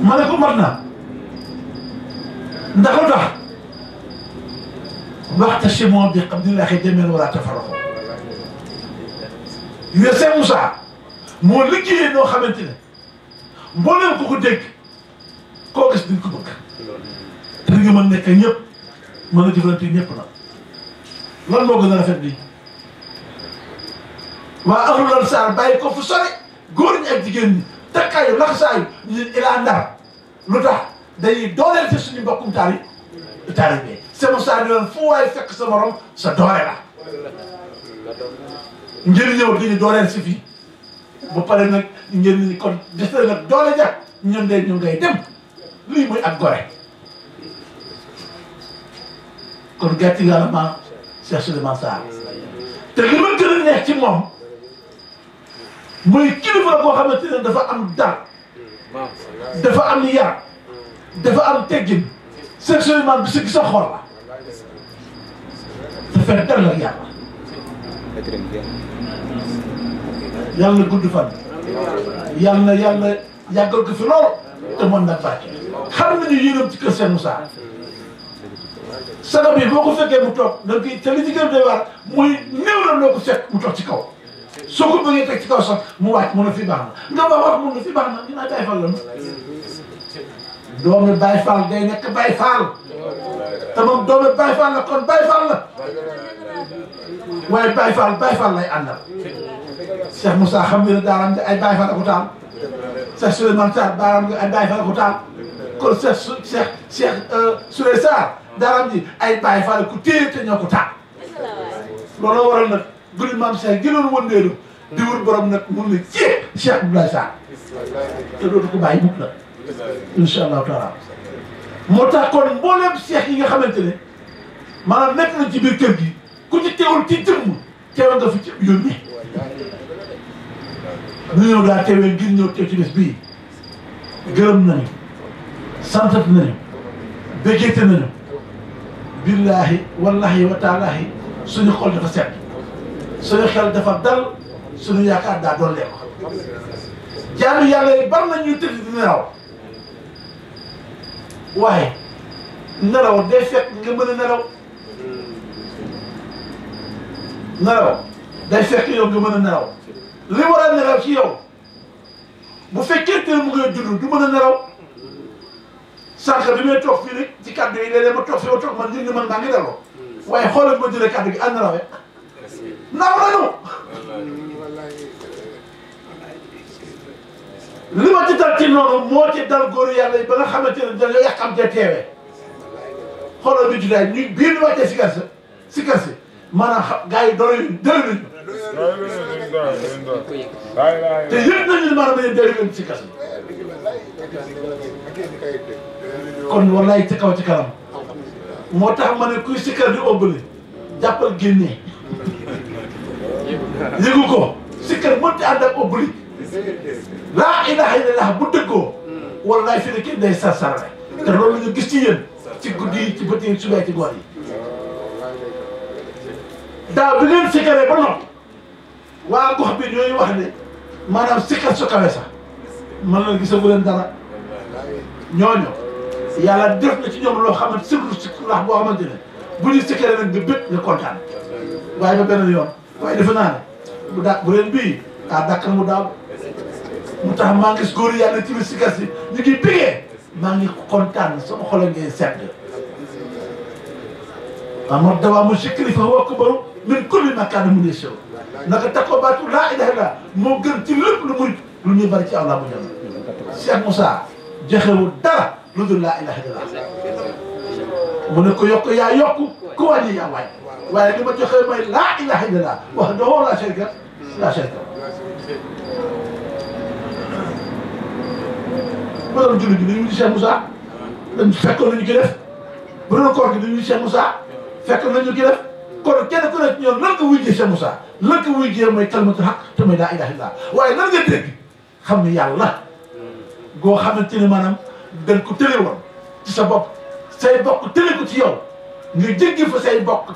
ma ne ko mat na ndax lu tax wa'tasimu bi hablillahi jamii'an wa laa tafarraqu ne Cheikh Moussa moo liggéeyee noo xamante ne mbooleem ku ko dégg koo gis dañ ko bëgg te nga mën nekk ñëpp mën a jëflante ñëpp nag lan moo gën a rafet bi waa ahlul ansaar bàyyi ko fu sore góor ñi ak jigéen ñi takkaayu laxasaayu ñu ilaa Ndar lu tax day dooleel ci suñu mbokkum taalibe Cheikh Moussa di leen fu waay fekk sa morom sa doole la ngir ñëw di ñu dooleel si fii bu pare nag ngeen ni kon des na nag doole ja ñun de ñu ngay dem lii muy ak gore kon gàtt gàllankoor Cheikh Souleymane Sarr te li ma gën a neex ci moom mooy kilifa la boo xamante ne dafa am dal dafa am yar dafa am teggin Cheikh Souleymane bi si sa xol la te fekk dal la yàlla yàlla gudd fan yàlla yàggal ko fi lool te mën na barke xam nañu yéenam ci kër Cheikh Moussa saga bi boo ko fekkee mu toog da koy te li ci gën a doy waar muy néew la loo ko fekk mu toog ci kaw soo ko bëggee teg ci kaw sax mu wàcc mun na fi baax na nga wax mun na fi baax na dinaa Baye Fall la doomi Baye Fall day nekk Baye Fall te moom doomi Baye Fall la kon Baye Fall la waaye Baye Fall lay àndal Cheikh Moussa xam nga ne daaram nga ay Baye Fall ko taal Cheikh Souleymane Sarr daaram nga ay Baye Fall ko taal kon Cheikh Souley Sarr daaram ji ay Baye Fall ku téye te ñoo ko taal loolu waral nag guddi maam Cheikh gënoon wëndeelu di wër borom nag mun na jéem Cheikh Abdoulaye Sarr te dootu ko bàyyi mukk la incha allahu taala moo tax kon mbooleem Cheikh yi nga xamante ne maanaam nekk nañ ci biir kër gi ku ci teewul ci jëmm teewal nga fi ci yónni ñu ñëw daa teewee ngir ñëw teew ci bés bii gërëm nañu santat nañu béggete nañu billaahi wallahi wa taalaahi suñu xol dafa set suñu xel dafa dal suñu yaakaar daa doon lekk jaami yàlla yi bari na ñuy tëdd di nelaw waaye nelaw day fekk nga mën a nelaw nelaw day fekk yow nga mën a nelaw li war a nelaw ci yow bu fekkee te mu ngay dund du mën a nelaw sànq bi may toog fii rek ci kàddu yi léeg-léeg ma toog fi ma toog man nit ñi mën naa ngi nelaw waaye xoolal ma jëlee kàddu gi ak nelawee naaw nañu li ma ci dal ci noonu moo ci dal góoru yàlla yi ba nga xamante ne dañoo yàqamtee teewee xoolal bi judaay ñu biir ñu wàccee si kër si maanaam xam gars yi doole yu dëri nañu te yëpp nañu ne maanaam dañuy dëri leen si kër si kon wallaay ci kaw ci kanam moo tax ma ne kuy si kër di óbbali jàppal génnee yëgu ko si kër mënti ànd ak óbbali laa ilaha illallah bu dëggoo wallaay fi ne kii day sarsarale te loolu la ñu gis ci yéen ci guddi yi ci bët yi subee ci goor yi daaw bi ngeen sikkaree ba noppi waa gox bi ñooy wax ne maanaam sikkar su kawe sax man la gisagu leen dara ñooñu yàlla def na ci ñoom loo xamante surtout laax boo xamante ne bu ñu sikkaree nag nga bëgg nga kontaan waaye ba beneen yoon waaye defe naa ne bu leen bii dàkk na mu daaw mu tax maa ngi gis góor yàlla ci biir sikkar si ñu ngi bégee maa ngi kontaan sama xol ngeen sedd amoon dawaa mu sikkari fa wokk baru min kulli makaana mu ne sew naka takkoo baatu laa ilaha illa moo gën ci lépp lu muy lu ñuy bari ci Allah mu ñëw Cheikh Moussa joxewul dara lu dul laa ilaha illa mu ne ko yokk yaa yokk ku wàññi yaa wàññi waaye li ma joxe mooy laa ilaha illa wax doo laa sharika laa sharika ba doon julli gi dañuy di Cheikh Moussa dañ fekkoon nañu ki def bu doon koor gi dañuy di Cheikh Moussa fekkoon nañu ki def kon kenn ku nekk ñoom lan nga wujjee Cheikh Moussa lan nga wujjee mooy kalmatul haq te mooy laa ilaha illa waaye lan nga dégg xam ne yàlla goo xamante ne maanaam dañ ko tële woon ci sa bopp say bokk tële ko ci yow nga jéggi fa say bokk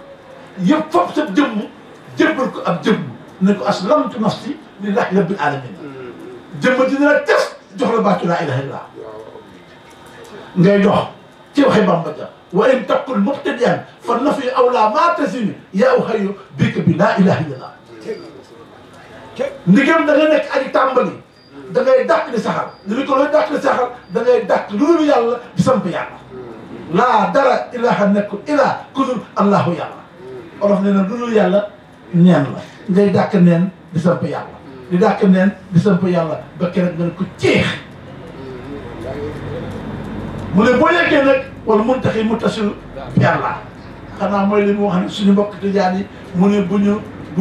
yëpp fop sa jëmm jébbal ko ab jëmm ne ko aslamtu nafsi lillahi rabbil alamin jëmm dina la tes jox la baatu laa ilaha illa ngay dox ci waxi Bamba ja wa in taqul mubtadi'an fa nafi awla ma tasini yaa hayyu bika bi laa ilaha illa ndigam da nga nekk aji tàmbali da ngay dàq di saxal li ko looy dàq di saxal da ngay dàq lu dul yàlla di samp yàlla laa dara ilaha nekkul ila ku dul allahu yàlla olof nee na lu dul yàlla neen la ngay dàq neen di samp yàlla di dàq neen di samp yàlla ba keroog nga ne ko jeex mu ne boo yeggee nag wala mun taxi mu tasul yàlla xanaa mooy li mu wax ne suñu mbokk tijaan yi mu ne bu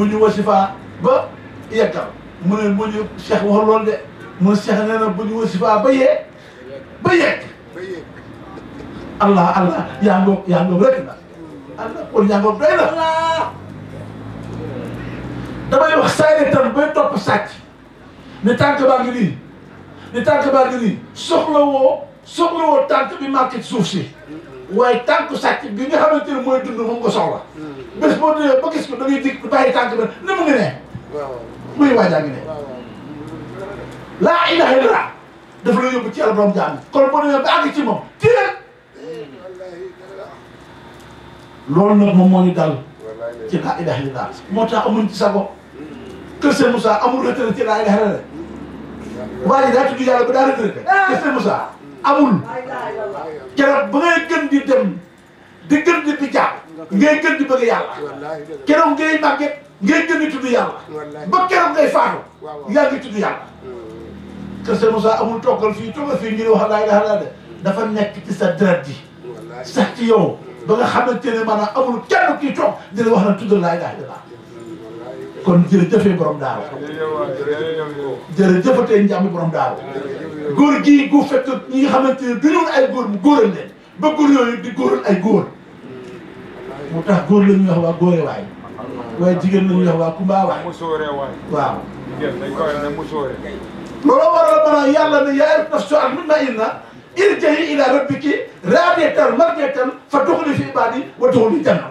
ñu wasifaa ba yeggal mu ne bu ñu Cheikh wax loolu de mu ne Cheikh nee na bu ñu wasifaa ba yegg allah allah yaa ngoog rek na allah kon yaa ngoog doy na damay wax saay tan bay topp sàcc ne tànk baa ngi nii ne tànk baa ngi nii soxlawoo tànk bi marqué ci suuf si waaye tànku sàcc bi nga xamante ne mooy dund moom nga soxla bés boo dee ba gis ko da ngay dig bàyyi tànk bi ne mu ngi ne muy waajaa ngi ne laa ilaha illallah dafa la yóbbu ci yàlla borom jaam kon boo demee ba àgg ci moom téer loolu nag moom moo ñu dal ci laa ilaha illallah moo tax amuñ ci sago kër Sëñ Moussa amul retraité ci laa ilaha illallah waa ji daa tudd yàlla ba daa retraité kër Sëñ Moussa amul keroog ba ngay gën di dem di gën di jàpp ngay gën di bëgg yàlla keroog ngay màgget ngay gën a tudd yàlla ba keroog ngay faatu yaa ngi tudd yàlla kër Sëñ Moussa amul toggal fii ngir wax laa ilaha illa de dafa nekk ci sa deret ji sax ci yow ba nga xamante ne maanaam amul kenn kii toog dina wax na tudd laa ilaha illa kon jërëjëfee borom daaru jërëjëfatee njàmmi borom daaru góor gii gu fekk ñi nga xamante ne duñu ay góor mu góoral leen ba góor yooyu di góoral ay góor mu tax góor la ñuy wax waa góore waay waaye jigéen la ñuy wax waa kumba waay waaw loolu waral maanaam yàlla ne yaa ayyuhan nafsu al-mutma'inna irji'i ila rabbiki raadiyatan mardiyatan fadkhuli fi ibadi wadkhuli janna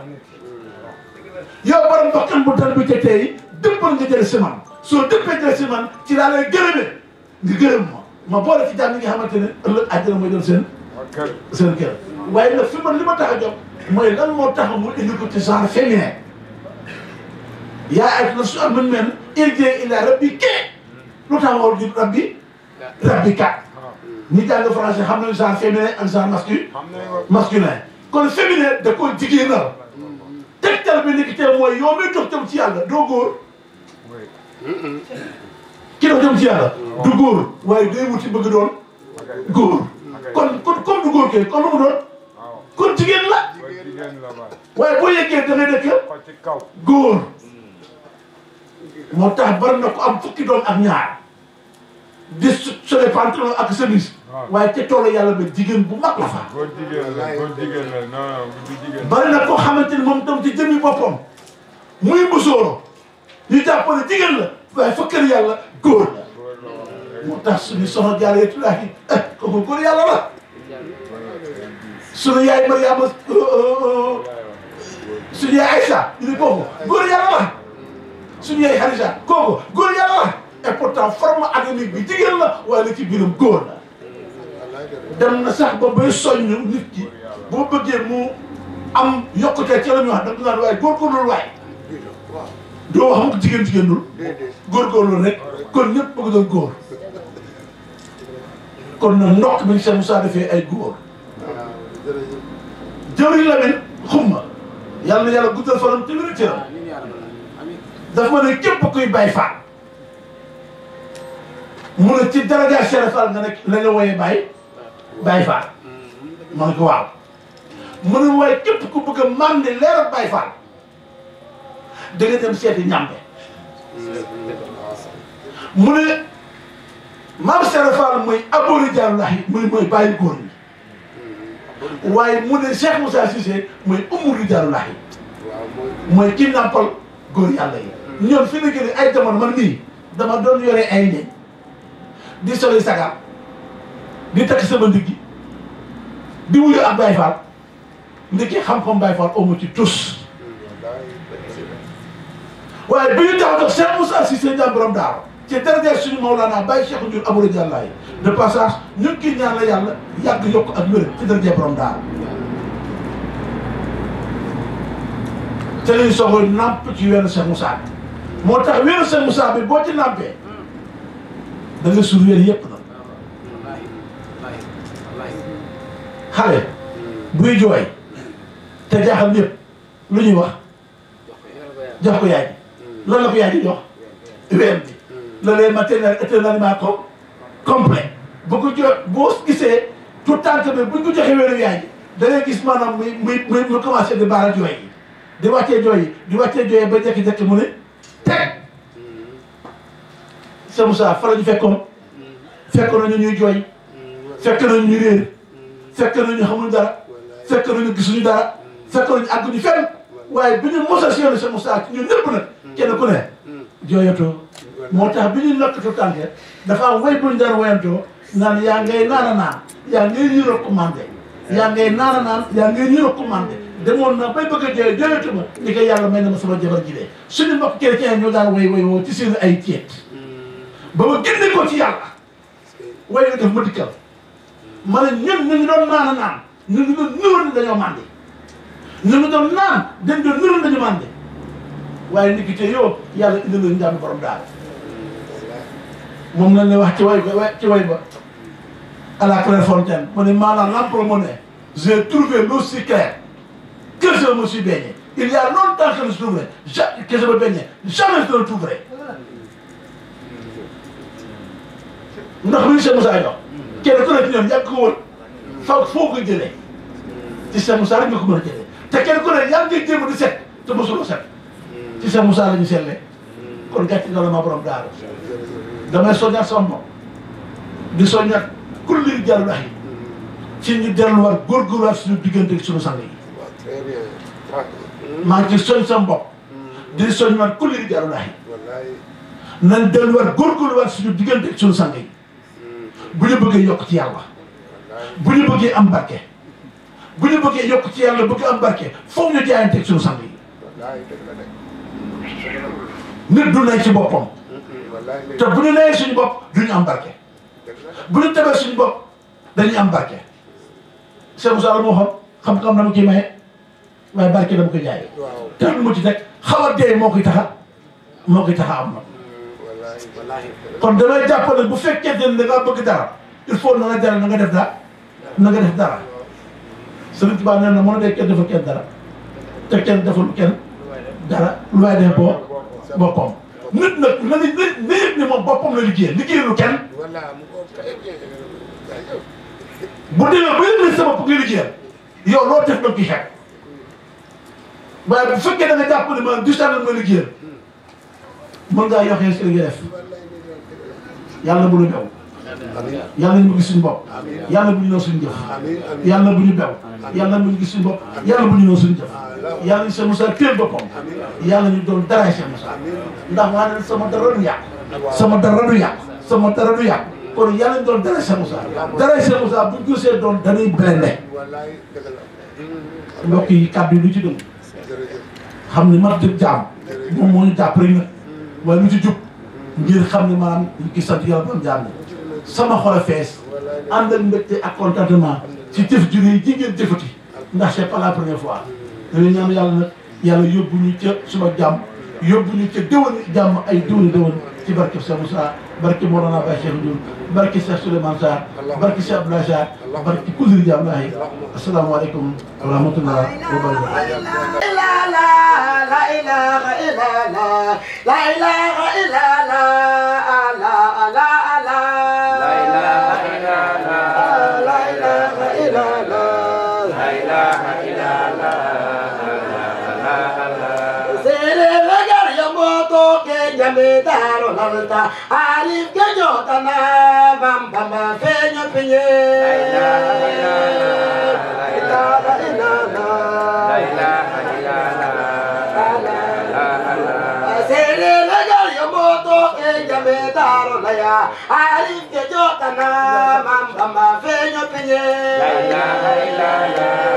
yow borom bakkan bu dal bi te tey dëppal nga jël si man soo dëppee jël si man ci laa lay gërëme nga gërëm ma boole ci jàmm yi nga xamante ne ëllëg àjjana mooy doon seen kër waaye nag fi man li ma tax a jóg mooy lan moo tax mu indi ko ci genre féminin yaa ayyuhan nafsu al-mutma'inna irji'i ila rabbiki lu tax war di rabbika ñi jàng français xam nañu genre féminin ak genre masculin kon féminin da koo jigéenal tegtal bi nekk tey mooy yow mi dox jëm ci yàlla doo góor ki dox jëm ci yàlla du góor waaye day wuti bëgg doon góor kon comme du góor kay kon lu mu doon kon jigéen la waaye boo yeggee da ngay nekk góor moo tax bari na ko am fukki doom ak ñaar di sole pantalon ak chemise waaye te toolu yàlla ba jigéen bu mag la fa bari na koo xamante ni moom tam ci jëmmi boppam muy musóoro ñu jàppale jigéen la waaye fa kër yàlla góor la moo tax suñu soxna Jaaratullaahi kooku góor yàlla la suñu yaay Mariama suñu yaay Aïcha ñu ne kooku góor yàlla la suñu yaay Xadija kooku góor yàlla la et pourtant forme académique bi jigéen la waaye la ci biiram góor la dem na sax ba bay soññu nit ki boo bëggee mu am yokkute ci la ñu wax da nga naan waaye góorgóorlu waaye doo wax mu jigéen dul góorgóorlu rek kon ñëpp bëgg doon góor kon nag ndokk bi Cheikh Moussa defee ay góor jëwriñ la men xumma yàlla na yàlla guddal fanam te wér cëram daf ma ne képp kuy bay faat mu ne ci daraja Cheikh Fall nga nekk la nga wooyee Baye Fall ma ne ko waaw mu ne waaye képp ku bëgg a màndi leeral Baye Fall da nga dem seeti ñambe mu ne maam Cheikh Fall mooy aboori Jaarullahi mooy bàyyi góor ñi waaye mu ne Cheikh Moussa Cissé mooy umuri Jaarullahi mooy ki nampal góor yàlla yi ñoom fi na gën ay jamono man mii dama doon yore ay ñeñ di soli sagar di takk sama ndiggi di wuyu ak Baye Fall ndiki xam-xam Baye Fall amu ci tus waaye bi ñu tax dox Cheikh Moussa Cissé Ndiamé borom Daara ci daraja suñu Mawlana Baye Cheikh Ndiour Amadou Diallo de passage ñu kii ñaan la yàlla yàgg yokk ak wér ci daraja borom Daara te lañu soxla namp ci weeru Cheikh Moussa bi moo tax weeru Cheikh Moussa bi boo ci nampee da nga suur wér yëpp nag xale buy jooy te jaaxal ñëpp lu ñuy wax jox ko yaay ji loolu la ko yaay ji jox ween bi le lait maternel est un aliment complet bu ko jox boo gisee tout tànk bi buñ ko joxee weeru yaay ji da ngay gis maanaam muy commencé di baara jooy yi di wàccee jooy yi di wàccee jooy ba jékki-jékki mu ne teg Cheikh Moussa fa la ñu fekkoon nañu ñuy jooy fekk nañu ñu réer fekk nañu xamuñ dara fekk nañu gisuñu dara fekk nañu àgguñu fenn waaye bi ñu mos a séenu Cheikh Moussa ñun ñëpp nag kenn ku ne jooyatoo moo tax bi ñu nokkatu tànke dafa am way buñ daan woyantoo naan yaa ngay naan naan yaa ngay ñu recommandé yaa ngay naan naan yaa ngay ñu recommandé demoon na bay bëgg a jooy jooyatu ma ni ko yàlla may na ma sama jabar ji de suñu mbokk chrétien ñoo daan woy woo ci seen ay ceet ba ma génne ko ci yàlla way na def ma dikkal ma ne ñun ñu ngi doon naan ñu ngi doon niroon dañoo màndi ñu ngi doon naan dañ doon niroon dañu màndi waaye nit ki te yow yàlla indi la Ndiamé borom Daara moom lañ lay wax ci way ba à la Clairefontaine mu ne maanaam l'empereur mu ne j'ai trouvé l'eau si claire que je me suis baigné il y a longtemps que je trouverai que je me baignais jamais je ne le trouverai ndax lu ñu Cheikh Moussa jox kenn ku nekk ñoom yàgg ko woon foo koy jëlee ci Cheikh Moussa rek nga ko mën a jëlee te kenn ku ne yaa ngi jéem di set te mosuloo set ci Cheikh Moussa la ñu seetlee kon gàcce nga la ma borom daaru damay soññaat sama bopp di soññaat kulli jàll wax yi ci ñu delluwaat góorgóorluwaat suñu diggante ak suñu sang yi maa ngi ci soñ sama bopp di soññaat kulli jàll wax yi nañ delluwaat góorgóorluwaat suñu diggante ak suñu sang yi bu ñu bëggee yokk ci yàlla bu ñu bëggee am barke bu ñu bëggee yokk ci yàlla bëgg am barke foog ñu jaayante ak suñu sang yi nit du nay ci boppam te bu ñu nayee suñu bopp duñu am barke bu ñu tebee suñu bopp dañuy am barke Cheikh Moussa la moo xam-xam dama koy maye waaye barke dama koy jaay te lu mu ci teg xaw a dee moo koy taxa am na kon damay jàppale bu fekkee ne da ngaa bëgg dara il faut na nga jaral na nga def dara Sëriñ Tuubaa nee na mën a dee kenn defal kenn dara te kenn defal kenn dara lu waay def boppam nit nag na nit ni moom boppam la liggéeyalu kenn bu demee ba yëg ne sa bopp nga liggéeyal yow loo def nag ki xeeb waaye bu fekkee da nga jàpp ne man du saa ma liggéeyal mën ngaa yoxee si li nga def yàlla bu ñu bew yàlla ñu gis suñu bopp yàlla bu ñu noo suñu jëf yàlla bu ñu bew yàlla bu ñu gis suñu bopp yàlla bu ñu noo suñu jëf yàlla ñu Cheikh Moussa téel boppam yàlla ñu doon daraay Cheikh Moussa ndax waa ne sama dara du yàqu sama dara du yàqu kon yàlla ñu doon daraay Cheikh Moussa bu ñu gisee doon dañuy blende mbokk yi kàddu yi lu ci dëgg xam ne mat dëgg jaam moom moo ñu jàpp rek nag waaye lu ci jub ngir xam ne maanaam ñu ngi sant yàlla borom jaam ni sama xol a fees ànd ak mbégte ak contentement ci jëf ju rëy ji ngeen jëfati ndax c'est pas la première fois dañu ñaan yàlla nag yàlla yóbbu ñu ca suba jàmm yóbbu ñu ca déwéni jàmm ay déwéni ci barke Cheikh Moussa barke Mawlana Baye Cheikh Ndiour barke Cheikh Souleymane Sarr barke Cheikh Abdoulaye Sarr barke Kousiri Diamlahi asalaamaaleykum wa rahmatullah wa barakatuh la ilaha illallah la ilaha illallah la ilaha illallah la ilaha illallah la ilaha illallah sere ragar yamoto ke jamidaro lalta alif ke jotana bam bam feño piñe la ilaha illallah la ilaha sere ragar yamoto ke jamidaro laya alif ke jotana bam bam feño piñe la ilaha illallah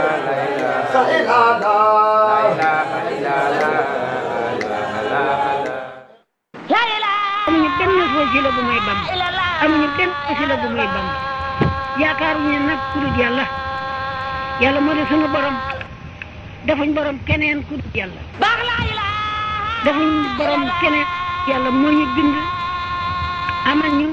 la ilaha amuñu benn wasila bu may bam amuñu benn wasila bu may bam yaakaaruñu nag ku dul yàlla yàlla moo di sunu borom defuñ borom keneen ku dul yàlla defuñ borom keneen yàlla moo ñu bind amal ñu